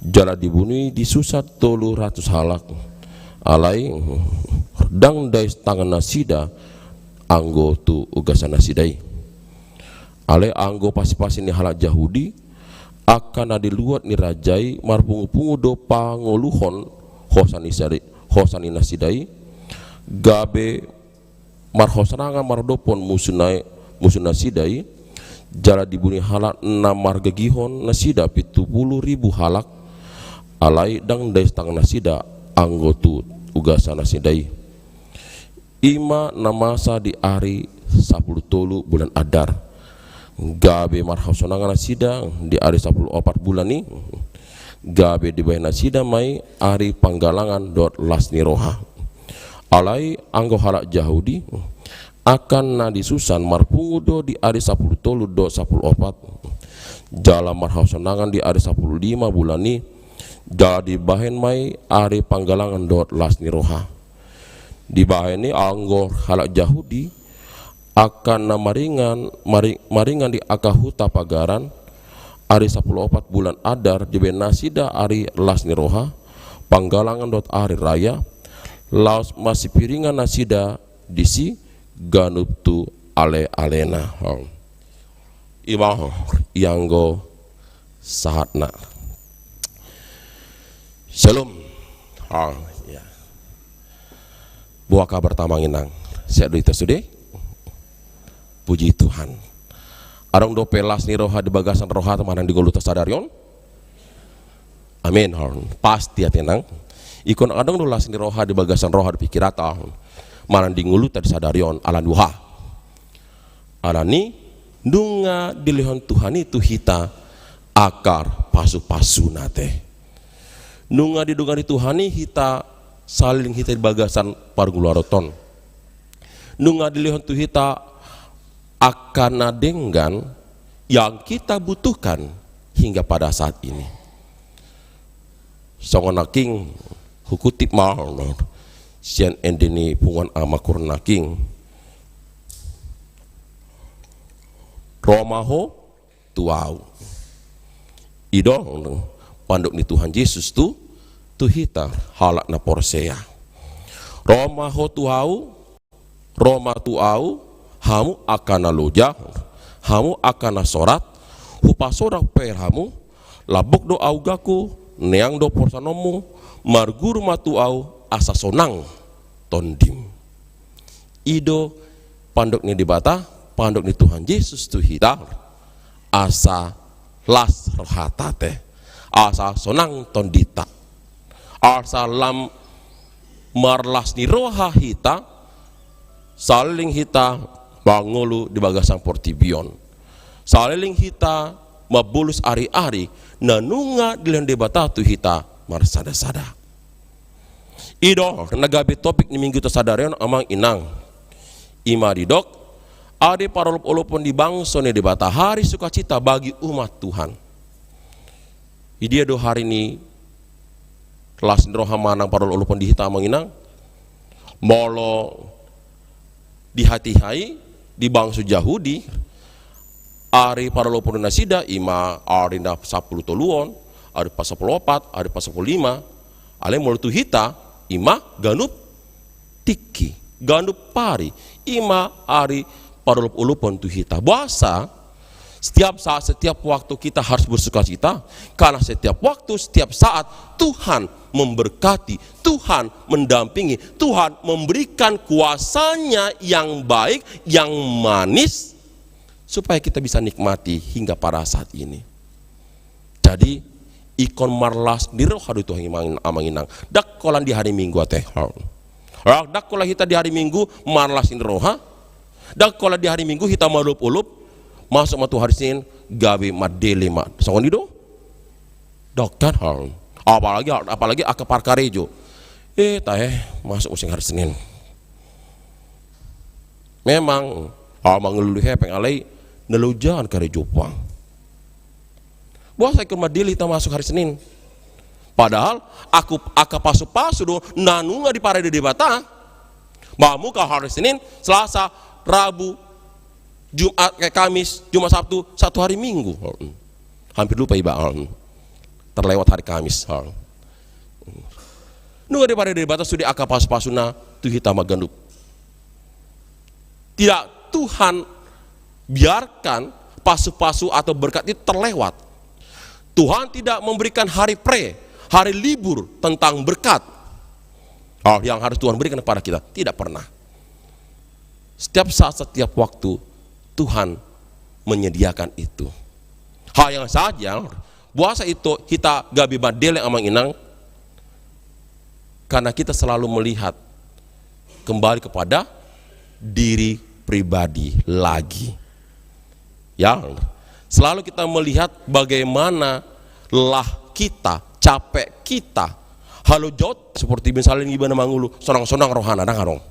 jala dibunu i di Susan tolu ratus halak. Alai ndang dais tangan nasida anggo tu ugasan nasida i. Alai anggo pasipasi ni halak Jahudi, angka na di luat ni raja i marpungupungu do pangoluhon hosa ni sari, hosa ni nasida i, gabe marhosonangan maradophon musu na, musu nasida i, jala dibunu i halak na margagihon nasida pitu pulu ribu halak, alai ndang dais tangan nasida anggo tu ugasan nasida i. I ma na masa di ari sampulu tolu bulan Adar. Gabe marhasonangan nasida di ari sampulu opat bulan i, gabe dibahen nasida ma i ari panggalangan dohot las ni roha. Alai anggo halak Jahudi, angka na di Susan marpungu do di ari sampulu tolu dohot sampulu opat. Jala marhasonangan di ari sampulu lima bulan i, jala dibahen ma i ari panggalangan dohot las ni roha. Dibahen i anggo halak Jahudi, angka na maringan, mari-, maringan di angka huta pagaran, ari sampulu opat bulan Adar dibahen nasida ari las ni roha, panggalangan dohot ari raya, laos masipiringan nasida disi ganup tu ale-alena. I ma i anggo sahatna. Syalom. Boha kabar ta amang inang? Sehat do hita sude? Puji Tuhan. Adong dope las ni roha di bagasan rohanta manang di ngolunta sadari on? Amin. Pasti ate nang. Ingkon adong do las ni roha di bagasan roha di pikiranta manang di ngolunta di sadari on, alani boha? Alani nunga dilehon Tuhan i tu hita angka pasupasuna ate. Nunga didongani Tuhan i hita saleleng hita di bagasan parngoluanta on. Nunga dilehon tu hita angka na denggan yang kita butuhkan hingga pada saat ini. Songon nangkin hukutip ma sian ende ni punguan Amangkuron nangkin. Ro ma ho tu ahu. I do pandok ni Tuhan Jesus tu, tu hita halak na porsea. Ro ma ho tu ahu, ro ma tu ahu, hamu angka na loja, hamu angka na sorat, hupasorak pe hamu, lambok do augangku, neang do porsanonmu, marguru ma tu ahu asa sonang. tondim. I do pandok ni Debata, pandok ni Tuhan Jesus tu hita, asa las rohata te, asa sonang tondinta, asa lam marlas ni roha hita, saleleng hita mangolu di bagasan portibi on, saleleng hita mamolus ari-ari na nunga dilehon Debata tu hita marsada-sada. I do na gabe topik ni Mingguta sadari on, amang inang. I ma didok, adi parolop-olopon di bangso ni Debata, hari sukacita bagi umat Tuhan. Idia do hari ni las ni roha manang parolop-olopon di hita, amang inang? Molo di hatiha i, di bangso Jahudi, ari parolopon ni nasida i ma ari na sampulu tolu on, ari pasampulu opat, ari pasampulu lima. Alai molo tu hita, i ma ganup tingki, ganup ari, i ma ari parolop-olopon tu hita. Boasa setiap saat, setiap waktu kita harus bersukacita? Karena setiap waktu, setiap saat Tuhan memberkati, Tuhan mendampingi, Tuhan memberikan kuasa-Nya yang baik, yang manis, supaya kita bisa nikmati hingga pada saat ini. Jadi, ingkon marlas ni roha do tu, amang, amang inang. Ndang holan di hari Minggu ate. Ndang holan hita di hari Minggu marlas ni roha. Ndang holan di hari Minggu hita marolop-olop, masuk ma tu hari Senin gabe mandele ma. Songon i do? Ndang kan, ha. Apalagi, apalagi angka parkarejo. Eh, tahe, masuk muse hari Senin. Memang, ah, mangolu hepeng, alai na loja karejo pang. Boasa ingkon mandele hita masuk hari Senin? Padahal angka, angka pasu-pasu do na nunga diparade Debata. Mamuka hari Senin, Selasa, Rabu, Jumat, eh, Kamis, Jumat, Sabtu, satu hari Minggu. Hampir lupa iba. Terlewat hari Kamis. Nunga diparade Debata sude angka pasu-pasuna tu hita ma ganup. Tidak Tuhan biarkan pasu-pasu atau berkat itu terlewat. Tuhan tidak memberikan hari pre, hari libur tentang berkat, oh, yang harus Tuhan berikan kepada kita. Tidak pernah. Setiap saat, setiap waktu Tuhan menyediakan itu. Hal yang saja, boasa ito hita gabe mandele, amang inang? Karena kita selalu melihat kembali kepada diri pribadi lagi. Ya, selalu kita melihat bagaimana lelah kita, capek kita. Halo jot, seperti misalnya iba na mangolu, sonang-sonang rohana, ndang adong.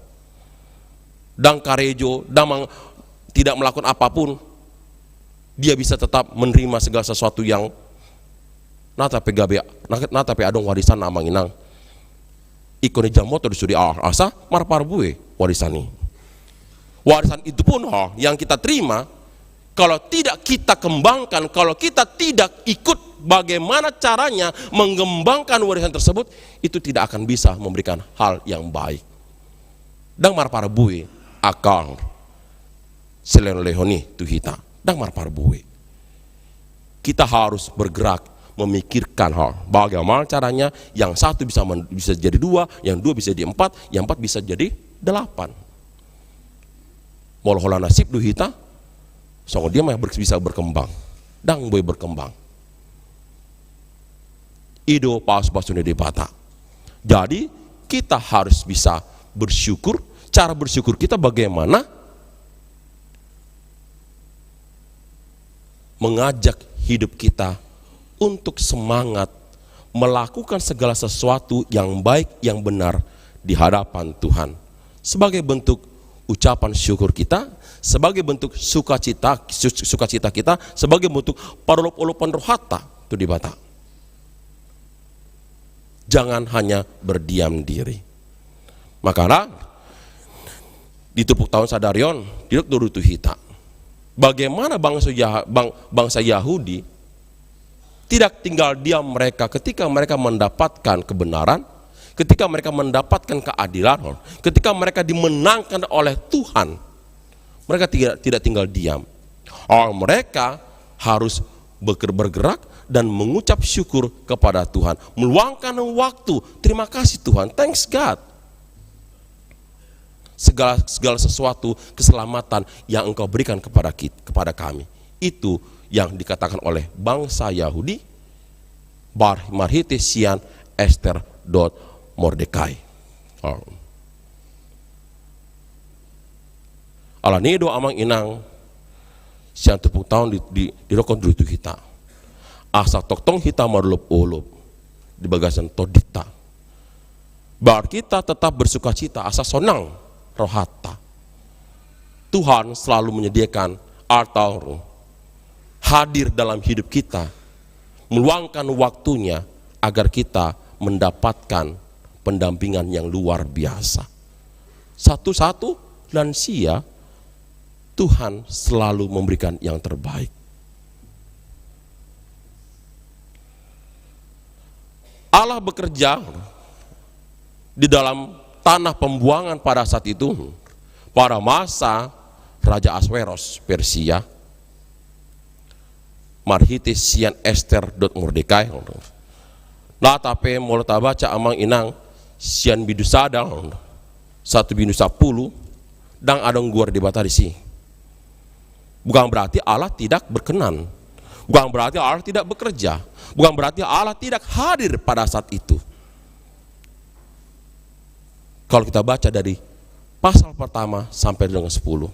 Ndang karejo, ndang mang-, tidak melakukan apapun, dia bisa tetap menerima segala sesuatu yang nata pe gabe, nata pe adong warisan, amang inang. Ingkon dijamot do sude, ah, asa marparbue warisan i. Warisan itu pun, ha, yang kita terima, kalau tidak kita kembangkan, kalau kita tidak ikut bagaimana caranya mengembangkan warisan tersebut, itu tidak akan bisa memberikan hal yang baik. Ndang marparbue angka silehon-lehon i tu hita. Ndang marparbue. Kita harus bergerak, memikirkan hal bagaimana caranya yang satu bisa men-, bisa jadi dua, yang dua bisa jadi empat, yang empat bisa jadi delapan. Molo holan na sip do hita, songon dia ma ber-, bisa berkembang? Ndang boi berkembang. I do pasu-pasu ni Debata. Jadi, kita harus bisa bersyukur. Cara bersyukur kita bagaimana? Mengajak hidup kita untuk semangat melakukan segala sesuatu yang baik, yang benar di hadapan Tuhan. Sebagai bentuk ucapan syukur kita, sebagai bentuk sukacita, su-, sukacita kita, sebagai bentuk parolop-olopan rohanta tu Debata. Jangan hanya berdiam diri. Makana, di turpukta on sadari on, didok do tu hita, bagaimana bangsa Yah-, bang-, bangsa Yahudi tidak tinggal diam mereka ketika mereka mendapatkan kebenaran, ketika mereka mendapatkan keadilan, ketika mereka dimenangkan oleh Tuhan. Mereka tidak, tidak tinggal diam. Oh, mereka harus berger-, bergerak dan mengucap syukur kepada Tuhan. Meluangkan waktu, "Terima kasih, Tuhan. Thanks, God." segala, segala sesuatu keselamatan yang Engkau berikan kepada kit-, kepada kami. Itu yang dikatakan oleh bangsa Yahudi bar-, marhite sian Ester dohot Mordekai. Oh. Alani do, amang inang, sian turpukta on di, di, didokkon do tu hita, asa tongtong hita marolopolop di bagasan tondinta. Biar kita tetap bersukacita, asa sonang rohanta. Tuhan selalu menyediakan atau hadir dalam hidup kita, meluangkan waktunya agar kita mendapatkan pendampingan yang luar biasa. Satu-satu lansia, Tuhan selalu memberikan yang terbaik. Allah bekerja di dalam tanah pembuangan pada saat itu, pada masa Raja Ahasweros Persia, marhite sian Ester dohot Mordekai. Nah, tapi molo tabaca, amang inang, sian bindu sada, sahat tu bindu sampulu, ndang adong goar Debata disi. Bukan berarti Allah tidak berkenan. Bukan berarti Allah tidak bekerja. Bukan berarti Allah tidak hadir pada saat itu. Kalau kita baca dari pasal pertama sampai dengan sepuluh,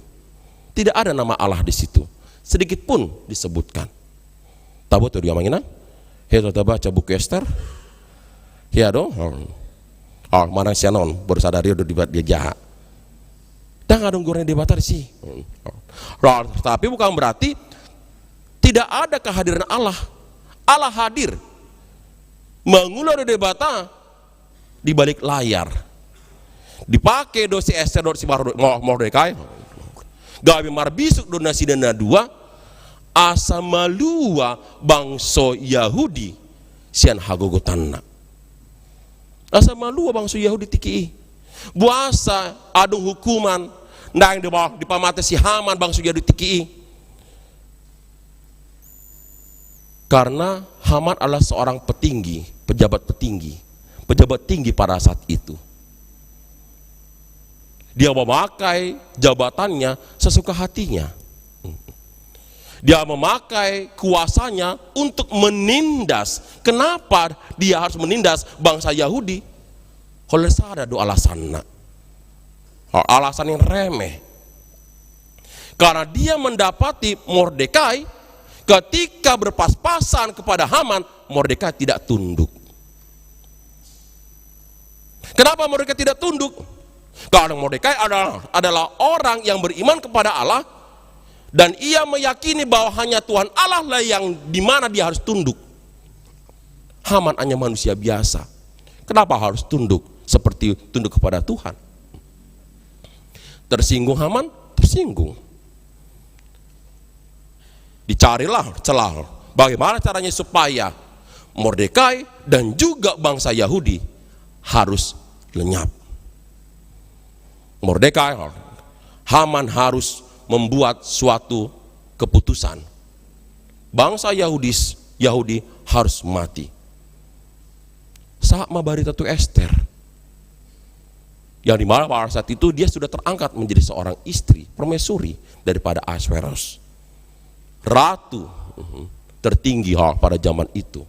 tidak ada nama Allah di situ. Sedikit pun disebutkan. Taboto do i, amang inang? Hea, tabaca buku Ester. Hea do? Oh, manang sian on, boru sadari on do dibuat dia jaha. Ndang adong goar ni Debata disi. Tapi bukan berarti tidak ada kehadiran Allah. Allah hadir. Mangula do Debata di balik layar. Dipake do si Ester dohot si Mor-, Mor-, Mordekai gabe marbisuk do nasida na dua, asa malua bangso Yahudi sian hagogotanna. Asa malua bangso Yahudi tingki i. Boasa adong hukuman, ndang diba-, dipamate si Haman bangso Yahudi tingki i. Karena Haman adalah seorang petinggi, pejabat petinggi, pejabat tinggi pada saat itu. Dia memakai jabatannya sesuka hatinya. Dia memakai kuasanya untuk menindas. Kenapa dia harus menindas bangsa Yahudi? Holan sada do alasanna. Alasan yang remeh. Karena dia mendapati Mordekai ketika berpas-pasan kepada Haman, Mordekai tidak tunduk. Kenapa Mordekai tidak tunduk? Karena Mordekai adalah, adalah orang yang beriman kepada Allah, dan ia meyakini bahwa hanya Tuhan Allah lah yang dimana dia harus tunduk. Haman hanya manusia biasa. Kenapa harus tunduk seperti tunduk kepada Tuhan? Tersinggung Haman? Tersinggung. Dicarilah celah. Bagaimana caranya supaya Mordekai dan juga bangsa Yahudi harus lenyap? Mordekai, Haman harus membuat suatu keputusan. Bangsa Yahudi, Yahudi harus mati. Sahat ma barita tu Ester. Yang dimana pada saat itu dia sudah terangkat menjadi seorang istri, permaisuri daripada Ahasweros. Ratu, mhm, tertinggi, ha, pada zaman itu.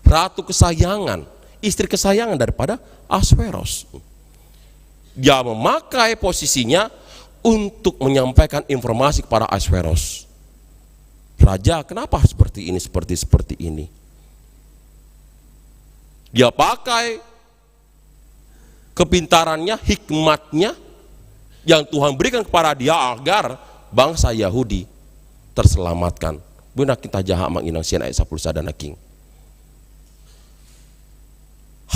Ratu kesayangan, istri kesayangan daripada Ahasweros. Dia memakai posisinya untuk menyampaikan informasi kepada Ahasweros. "Raja, kenapa seperti ini, seperti, seperti ini?" Dia pakai kepintarannya, hikmatnya yang Tuhan berikan kepada dia agar bangsa Yahudi terselamatkan. Boi nangkin tajaha, amang inang, sian ayat sampulu sada nangkin.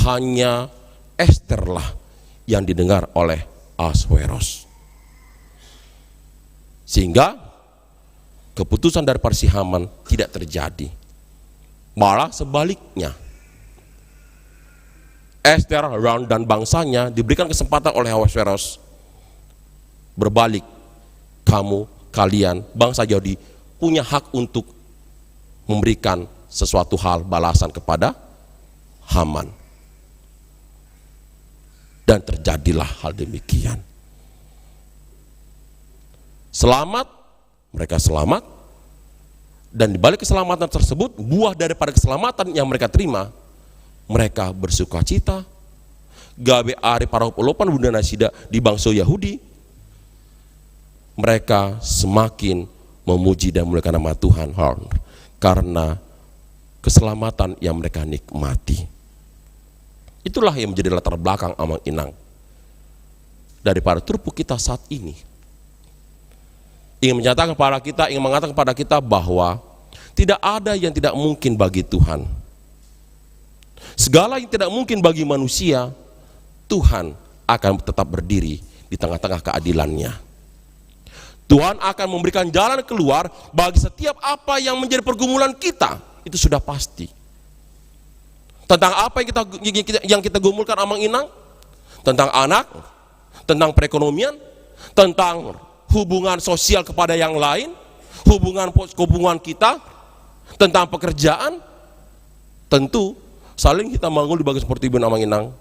Hanya Esterlah yang didengar oleh Ahasweros. Sehingga keputusan daripada si Haman tidak terjadi. Malah sebaliknya, Ester dan bangsanya diberikan kesempatan oleh Ahasweros berbalik. Kamu, kalian, bangsa Yahudi punya hak untuk memberikan sesuatu hal balasan kepada Haman. Dan terjadilah hal demikian. selamat, mereka selamat. Dan di balik keselamatan tersebut, buah daripada keselamatan yang mereka terima, mereka bersukacita. Gabe ari parolopolopan do nasida di bangso Yahudi. Mereka semakin memuji dan memuliakan nama Tuhan, Horn, karena keselamatan yang mereka nikmati. Itulah yang menjadi latar belakang, Amang Inang, daripada turpuk kita saat ini. Ingin menyatakan kepada kita, ingin mengatakan kepada kita bahwa tidak ada yang tidak mungkin bagi Tuhan. Segala yang tidak mungkin bagi manusia, Tuhan akan tetap berdiri di tengah-tengah keadilan-Nya. Tuhan akan memberikan jalan keluar bagi setiap apa yang menjadi pergumulan kita. Itu sudah pasti. Tentang apa yang kita, yang kita gumulkan, Amang Inang? Tentang anak, tentang perekonomian, tentang hubungan sosial kepada yang lain, hubungan pos-, hubungan kita, tentang pekerjaan. Tentu, saling kita mangolu di bagas portibi on, Amang Inang,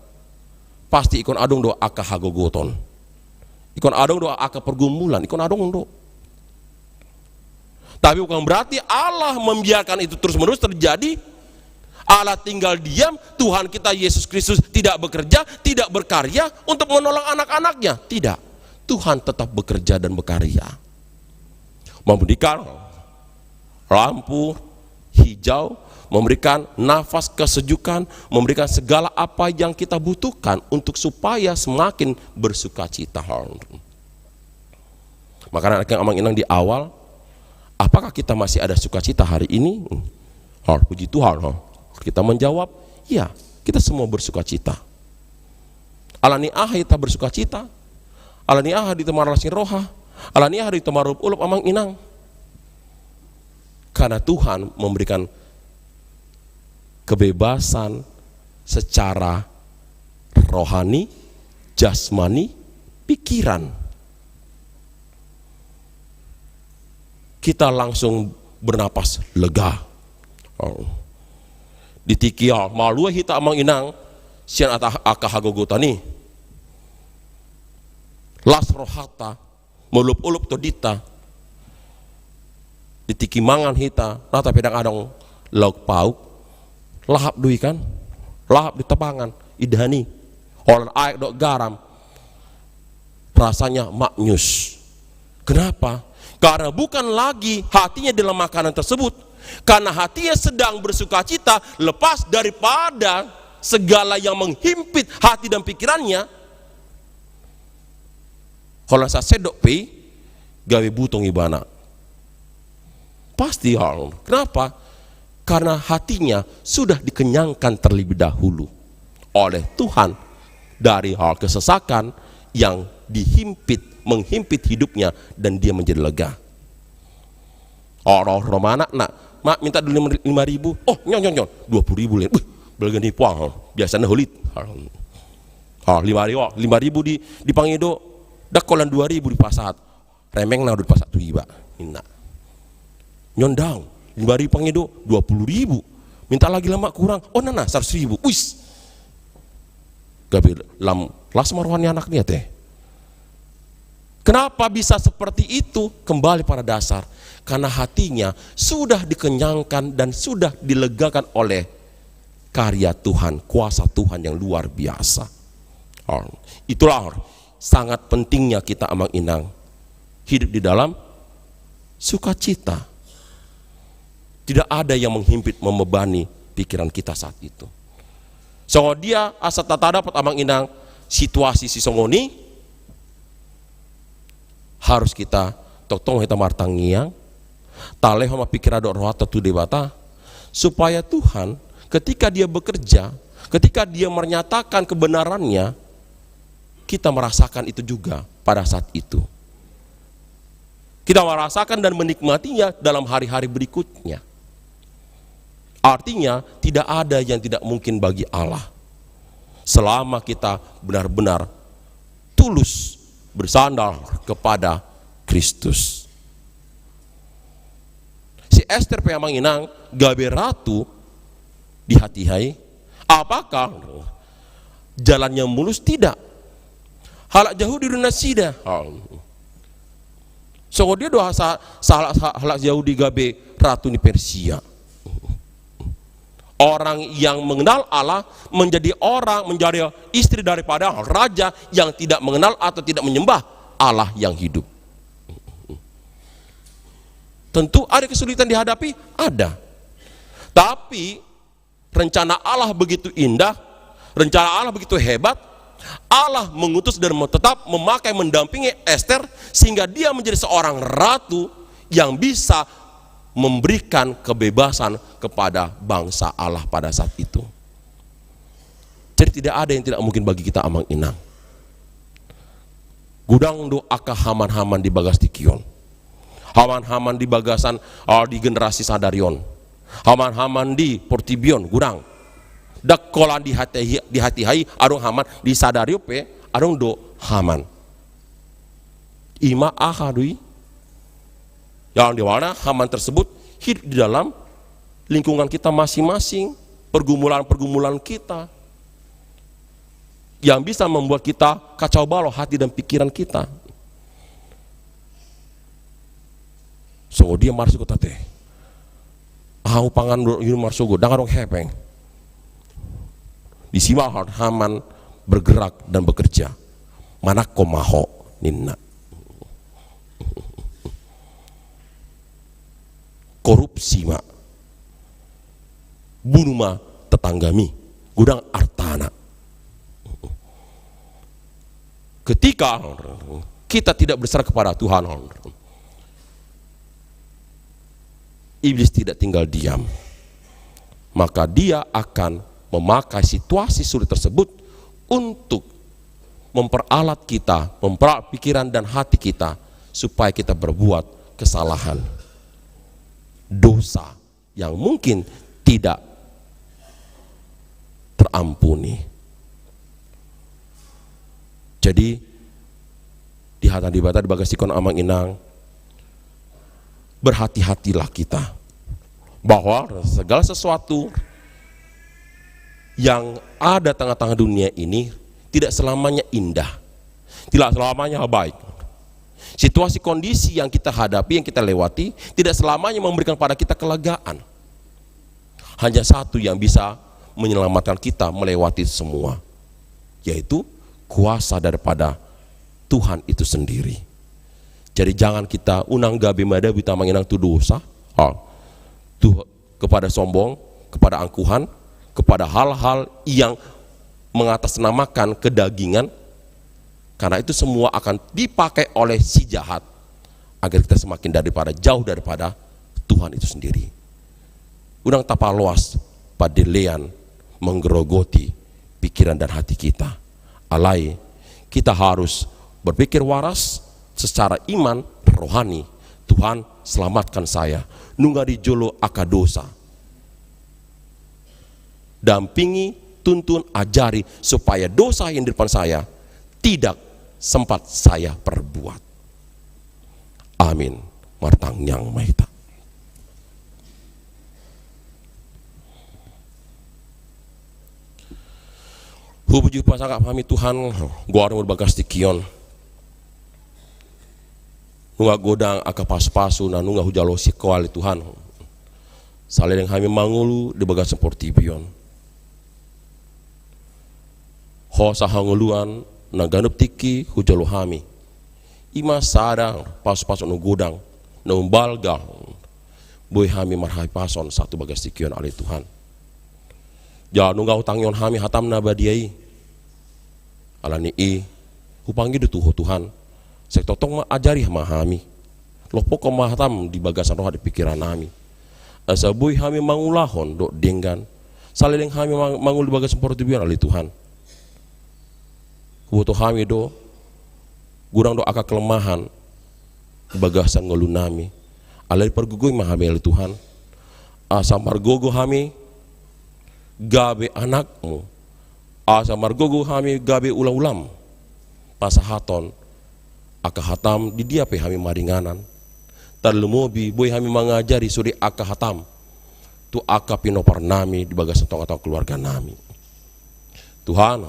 pasti ingkon adong do angka hagogoton. Ingkon adong do angka pergumulan, ingkon adong do. Tapi bukan berarti Allah membiarkan itu terus-menerus terjadi. Allah tinggal diam, Tuhan kita Yesus Kristus tidak bekerja, tidak berkarya untuk menolong anak-anaknya. Tidak. Tuhan tetap bekerja dan berkarya. Memberikan lampu hijau, memberikan nafas kesejukan, memberikan segala apa yang kita butuhkan untuk supaya semakin bersukacita. Makanya, Amang Inang, di awal, apakah kita masih ada sukacita hari ini? Hor, puji Tuhan, hor. Kita menjawab, iya, kita semua bersukacita. Alani aha hita bersukacita? Alani aha hita marlas ni roha? Alani aha hita marolopolop, Amang Inang? Karena Tuhan memberikan kebebasan secara rohani, jasmani, pikiran. Kita langsung bernapas lega. Oh. Di tingki, ah, malua hita, Amang Inang, sian angka hagogotan i. Las rohanta, marolopolop tondinta. Di tingki mangan hita, rata pe ndang adong lauk pauk, lahap do i kan, lahap do hita pangan, indahan i. Holan aek dohot garam, rasanya maknyus. Kenapa? Karena bukan lagi hatinya dalam makanan tersebut, karena hatinya sedang bersukacita lepas daripada segala yang menghimpit hati dan pikirannya. Holan sasendok pe i gabe butong ibana. Pasti, hal. Kenapa? Karena hatinya sudah dikenyangkan terlebih dahulu oleh Tuhan dari hal kesesakan yang dihimpit, menghimpit hidupnya, dan dia menjadi lega. Ro, ro ma anakna, "Mak, minta dulu lima, lima ribu." "Oh, nyo, nyo, nyo, dua puluh ribu, Lin." "Wih, balga ni puang, biasana holit." Ha, lima ribu, lima ribu di, dipangido, ndang holan dua ribu dipasahat. Remeng na do dipasahat tu iba, ninna. Nyo ndang, lima ribu pangido, dua puluh ribu. Minta lagi, "Lah, Mak, kurang." "Oh, na, na, seratus ribu." Wis. Gabe lam, las ma roha ni anak i ate. Kenapa bisa seperti itu? Kembali pada dasar. Karena hatinya sudah dikenyangkan dan sudah dilegakan oleh karya Tuhan, kuasa Tuhan yang luar biasa. Oh, itulah sangat pentingnya kita, Amang Inang, hidup di dalam sukacita. Tidak ada yang menghimpit, membebani pikiran kita saat itu. Songon dia asa tatadapot, Amang Inang, situasi sisongon i, harus kita tongtong hita martangiang, talehon ma pikiran dohot rohanta tu Debata, supaya Tuhan, ketika Dia bekerja, ketika Dia menyatakan kebenarannya, kita merasakan itu juga pada saat itu. Kita merasakan dan menikmatinya dalam hari-hari berikutnya. Artinya, tidak ada yang tidak mungkin bagi Allah, selama kita benar-benar tulus bersandar kepada Kristus. Si Ester pe, Amang Inang, gabe ratu di hatiha i. Apakah jalannya mulus? Tidak. Halak Jahudi do nasida. Songon dia do sa-, sa-, sa-, halak Yahudi gabe ratu ni Persia. Orang yang mengenal Allah menjadi orang, menjadi istri daripada raja yang tidak mengenal atau tidak menyembah Allah yang hidup. Tentu ada kesulitan dihadapi, ada. Tapi rencana Allah begitu indah, rencana Allah begitu hebat, Allah mengutus dan tetap memakai, mendampingi Ester sehingga dia menjadi seorang ratu yang bisa memberikan kebebasan kepada bangsa Allah pada saat itu. Jadi tidak ada yang tidak mungkin bagi kita, amang inang. Godang do angka Haman-Haman di bagas tingki on. Haman-Haman di bagasan, ah, di generasi sadari on. Haman-Haman di portibi on, godang. Ndang holan di hati, di hatiha i adong Haman, di sadari on pe adong do Haman. Ima aha do i? Yang di mana Haman tersebut hidup di dalam lingkungan kita masing-masing, pergumulan-pergumulan kita yang bisa membuat kita kacau balau hati dan pikiran kita. Songon dia marsogot ate. Ahu pangan do, inum marsogot, ndang adong hepeng. Disi ma Haman bergerak dan bekerja. Manangko ma ho, ninna. Korupsi ma. Bunu ma tetanggami. Godang artana. Ketika kita tidak berserah kepada Tuhan, iblis tidak tinggal diam. Maka dia akan memakai situasi sulit tersebut untuk memperalat kita, memperalat pikiran dan hati kita, supaya kita berbuat kesalahan, dosa yang mungkin tidak terampuni. Jadi, di hata Debata di bagas tingki on, amang inang, berhati-hatilah kita bahwa segala sesuatu yang ada tengah-tengah dunia ini tidak selamanya indah, tidak selamanya baik. Situasi kondisi yang kita hadapi, yang kita lewati, tidak selamanya memberikan pada kita kelegaan. Hanya satu yang bisa menyelamatkan kita melewati semua, yaitu kuasa daripada Tuhan itu sendiri. Jadi jangan kita unang gabe madabu hita, amang inang, tu dosa, ah, tu, kepada sombong, kepada angkuhan, kepada hal-hal yang mengatasnamakan kedagingan, karena itu semua akan dipakai oleh si jahat agar kita semakin daripada, jauh daripada Tuhan itu sendiri. Unang tapaloas pandelean menggerogoti pikiran dan hati kita. Alai, kita harus berpikir waras secara iman rohani. Tuhan, selamatkan saya. Nunga di jolo angka dosa. Dampingi, tuntun, ajari, supaya dosa yang di depan saya tidak sempat saya perbuat. Amin. Martangiang ma hita. Hupuji hupasangap hami Tuhan, goarmu di bagas tingki on. Nunga godang angka pasupasu na nunga hujalosi Ho ale Tuhan. Saleleng hami mangolu di bagasan portibi on, hosa hangoluan na ganup tingki hujalo hami. Ima sada pasupasu na godang, na umbalga, boi hami marhahipason sahat tu bagas tingki on ale Tuhan. Jala nunga hutangihon hami hatam na badia i. Alani i, hupangido tu Ho Tuhan, sai tongtong ma ajari ma hami. Lompokkon ma hatam di bagasan roha di pikiran nami, asa boi hami mangulahon dohot denggan saleleng hami mang-, mangolu di bagasan portibi on ale Tuhan. Huboto hami do, godang do angka kelemahan di bagasan ngolu nami. Alai pargogoi ma hami ale Tuhan, asa margogo hami gabe anakmu, asa margogo hami gabe ulaulamu, pasahaton angka hatam di dia pe hami maringanan. Tarlumobi boi hami mangajari sude angka hatam tu angka pinompar nami di bagasan tongatonga keluarga nami. Tuhan,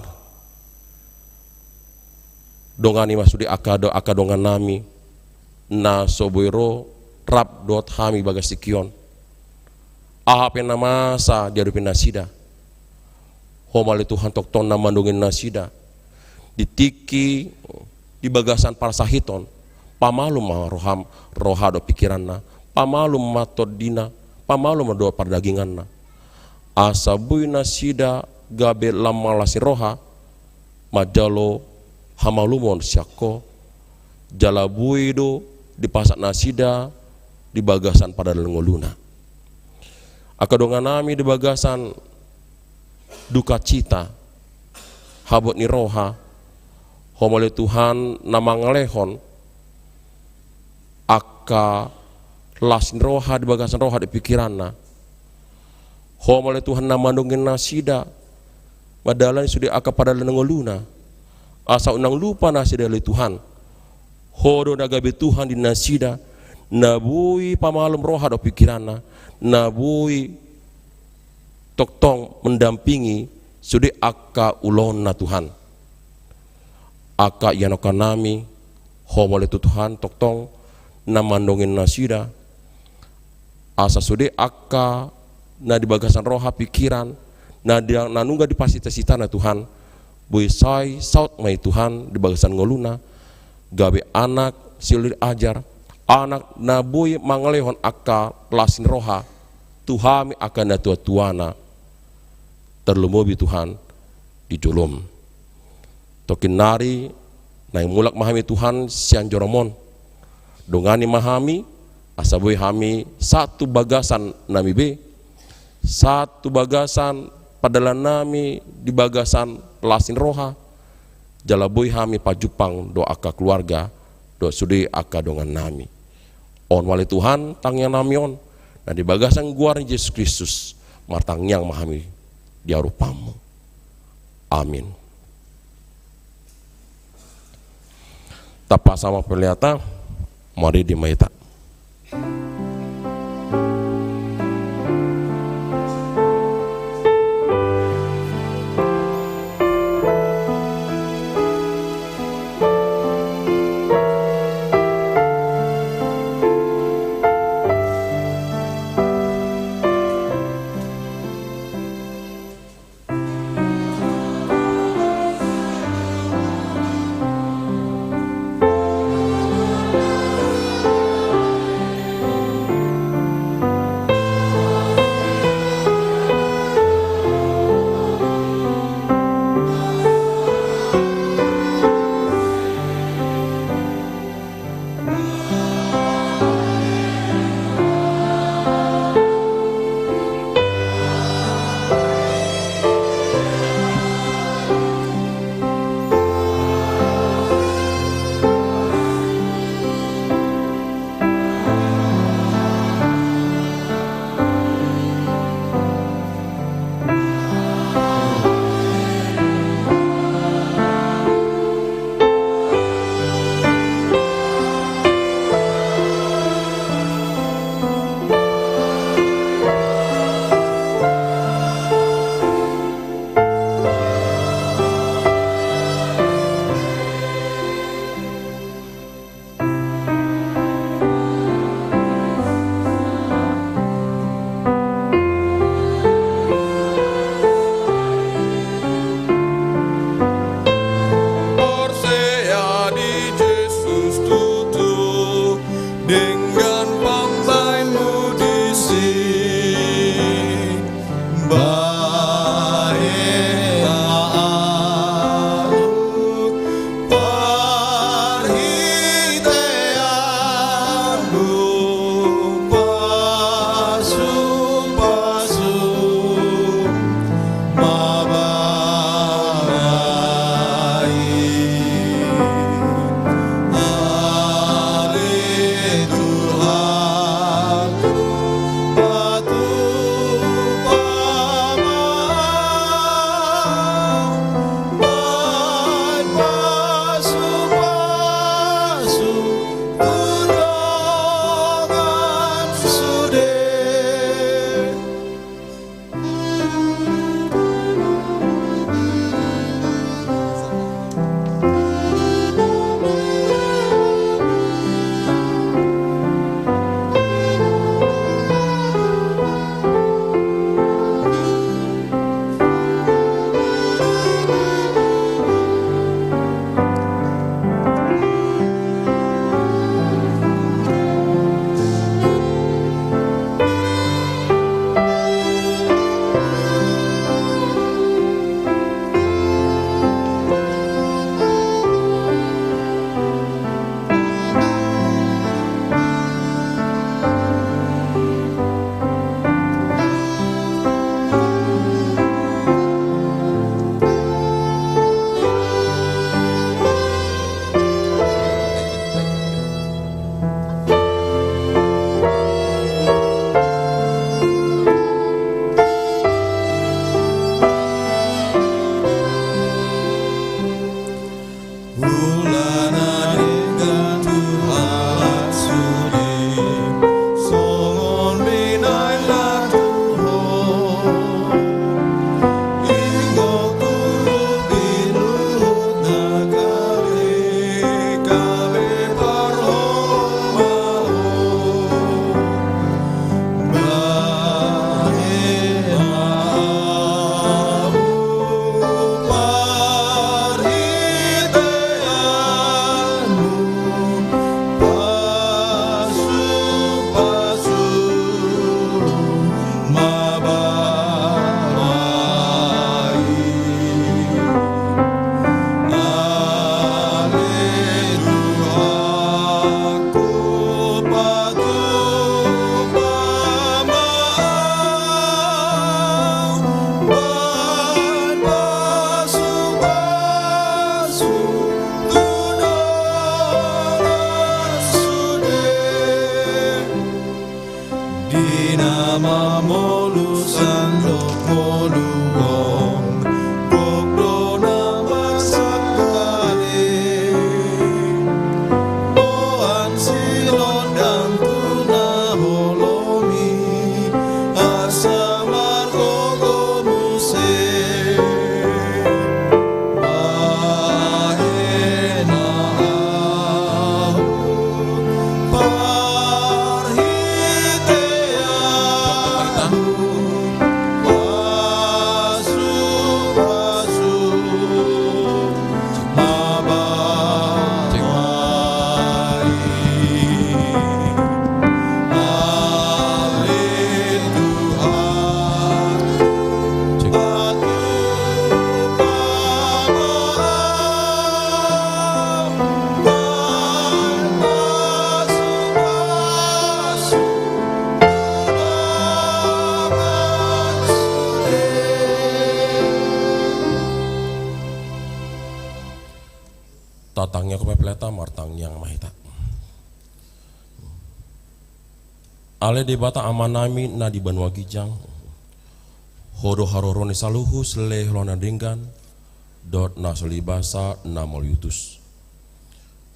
dongani ma sude angka do-, angka dongan nami na so boi ro rap dohot hami bagas tingki on. Aha pe na masa diadopi nasida, Ho ma ale Tuhan tongtong na mandongani nasida di tingki, di bagasan parsahiton. Pamalum ma roham, roha dohot pikiranna, pamalum ma tondina, pamalum ma dohot pardaginganna. Asa boi nasida gabe lam las ni roha manjalo hamalumon sian Ho, jala boi do dipasahat nasida di bagasan pardalan ngoluna. Angka dongan nami di bagasan dukacita, habot ni roha, Ho ma ale Tuhan na mangalehon angka las ni roha di bagasan roha dohot pikiranna. Ho ma ale Tuhan na mandongani nasida mandalani sude angka pardalan ngoluna. Asa unang lupa nasida ale Tuhan, Ho do na gabe Tuhan di nasida, na boi pamalum roha dohot pikiranna, na boi tongtong mendampingi sude angka ulaonna Tuhan. Angka ianakhon nami, Ho ma ale Tuhan tongtong na mandongani nasida, asa sude angka na di bagasan roha pikiran, na di, na nunga dipasita-sitana Tuhan, boi sai saut ma i Tuhan di bagasan ngoluna, gabe anak silili ajar, anak na boi mangalehon angka las ni roha tu hami angka natua-tuana, tarlumobi Tuhan di jolom. Tongkin nari naeng mulak ma hami Tuhan sian joroM on. Dongani ma hami, asa boi hami sahat tu bagasan nami be, sahat tu bagasan pardalan nami di bagasan las ni roha, jala boi hami pajumpang dohot angka keluarga, dohot sude angka dongan nami. On ma ale Tuhan tangiang nami on, na di bagasan goar ni Jesus Kristus, martangiang ma hami di adopanMu. Amin. Tapasahat ma peleanta, maridi ma hita. Di na mamolus sandok ngolu on, gok do na marsangkali. Boan silondang tu na holom i, asa margogo muse. Bahen ma ahu parhitean pasupasu. Tatangianghon ma i, martangiang ma hita. Ale Debata Amanami na di banua ginjang, Ho do haroro ni saluhut silehon na denggan dohot na so leleng basa na mauliutus.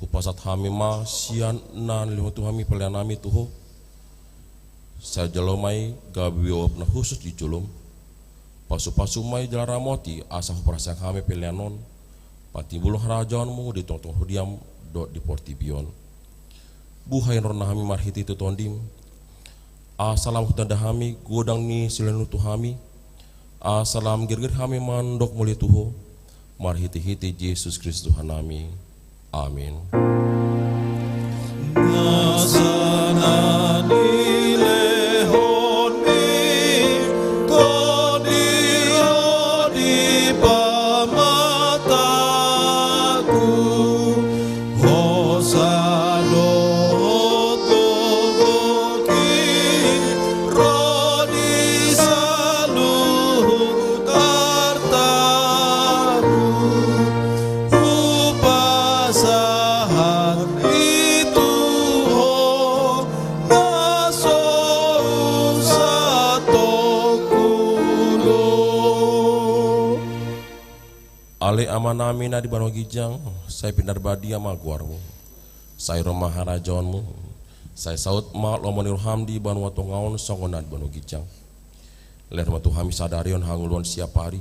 Hupasahat hami ma sian na nilehonmu tu hami peleannami tu Ho, sai jalo ma i gabe uap na hushus di jolom. Pasupasu ma i jala ramoti asa huparsaehon hami pelean on patimbulhon harajaonmu di tongatonga huria dohot di portibi on. Buhai rohanami marhitehite Tondim, asa lam hutanda hami godang ni silehonmu tu hami, asa lam girgir hami mandok mauliate tu Ho, marhitehite Jesus Kristus Tuhan nami. Amin. Nasa na nilehonmi Tondi on di pamatangku, hosa dohot gogo i ro di saluhut artaku. Hupasahat i tu Ho na so husatongku do. Ale Amanami na di banua ginjang, sai pinarbadia ma goarmu. Sai ro ma harajaonmu. Sai saut ma lomo ni roham di banua tonga on songon na di banua ginjang. Lehon ma tu hami sadari on hangoluan siapari.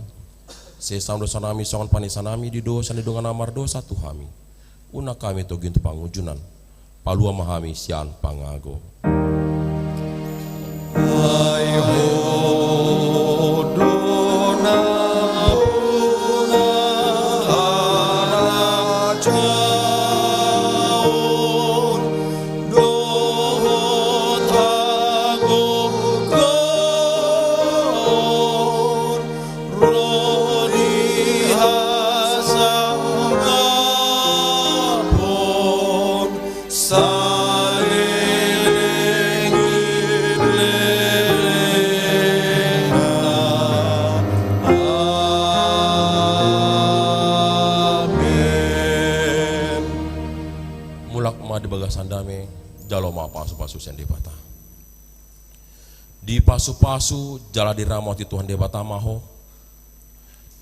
Sesa ma dosanami songon panesanami di dosa ni dongan na mardosa tu hami. Unang hami togihon tu pangunjunan. Palua ma hami sian pangago. Ai Ho do na pola harajaon dohot hagogoon ro di hasangapon saleleng ni lelengna. Amen. Mulak ma di bagasan dame, jalo ma pasupasu sian Debata. Dipasupasu jala diramoti Tuhan Debata ma ho.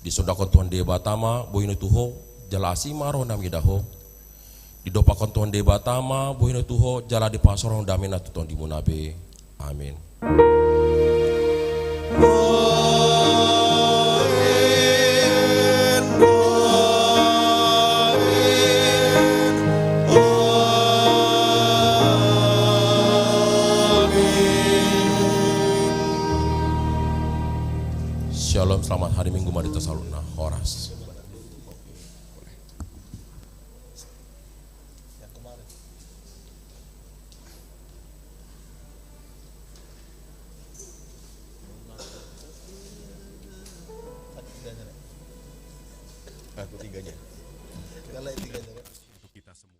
Disondangkon Tuhan Debata ma bohina tu ho, jala asi ma rohana mida ho. Didompakkon Tuhan Debata ma bohina tu ho, jala dipasaorhon damena tu tondimuna be. Amen. Amen. Shalom, selamat hari Minggu ma di hita saluhutna. Horas. Aku tiganya. Kalau tiganya. Untuk kita semua.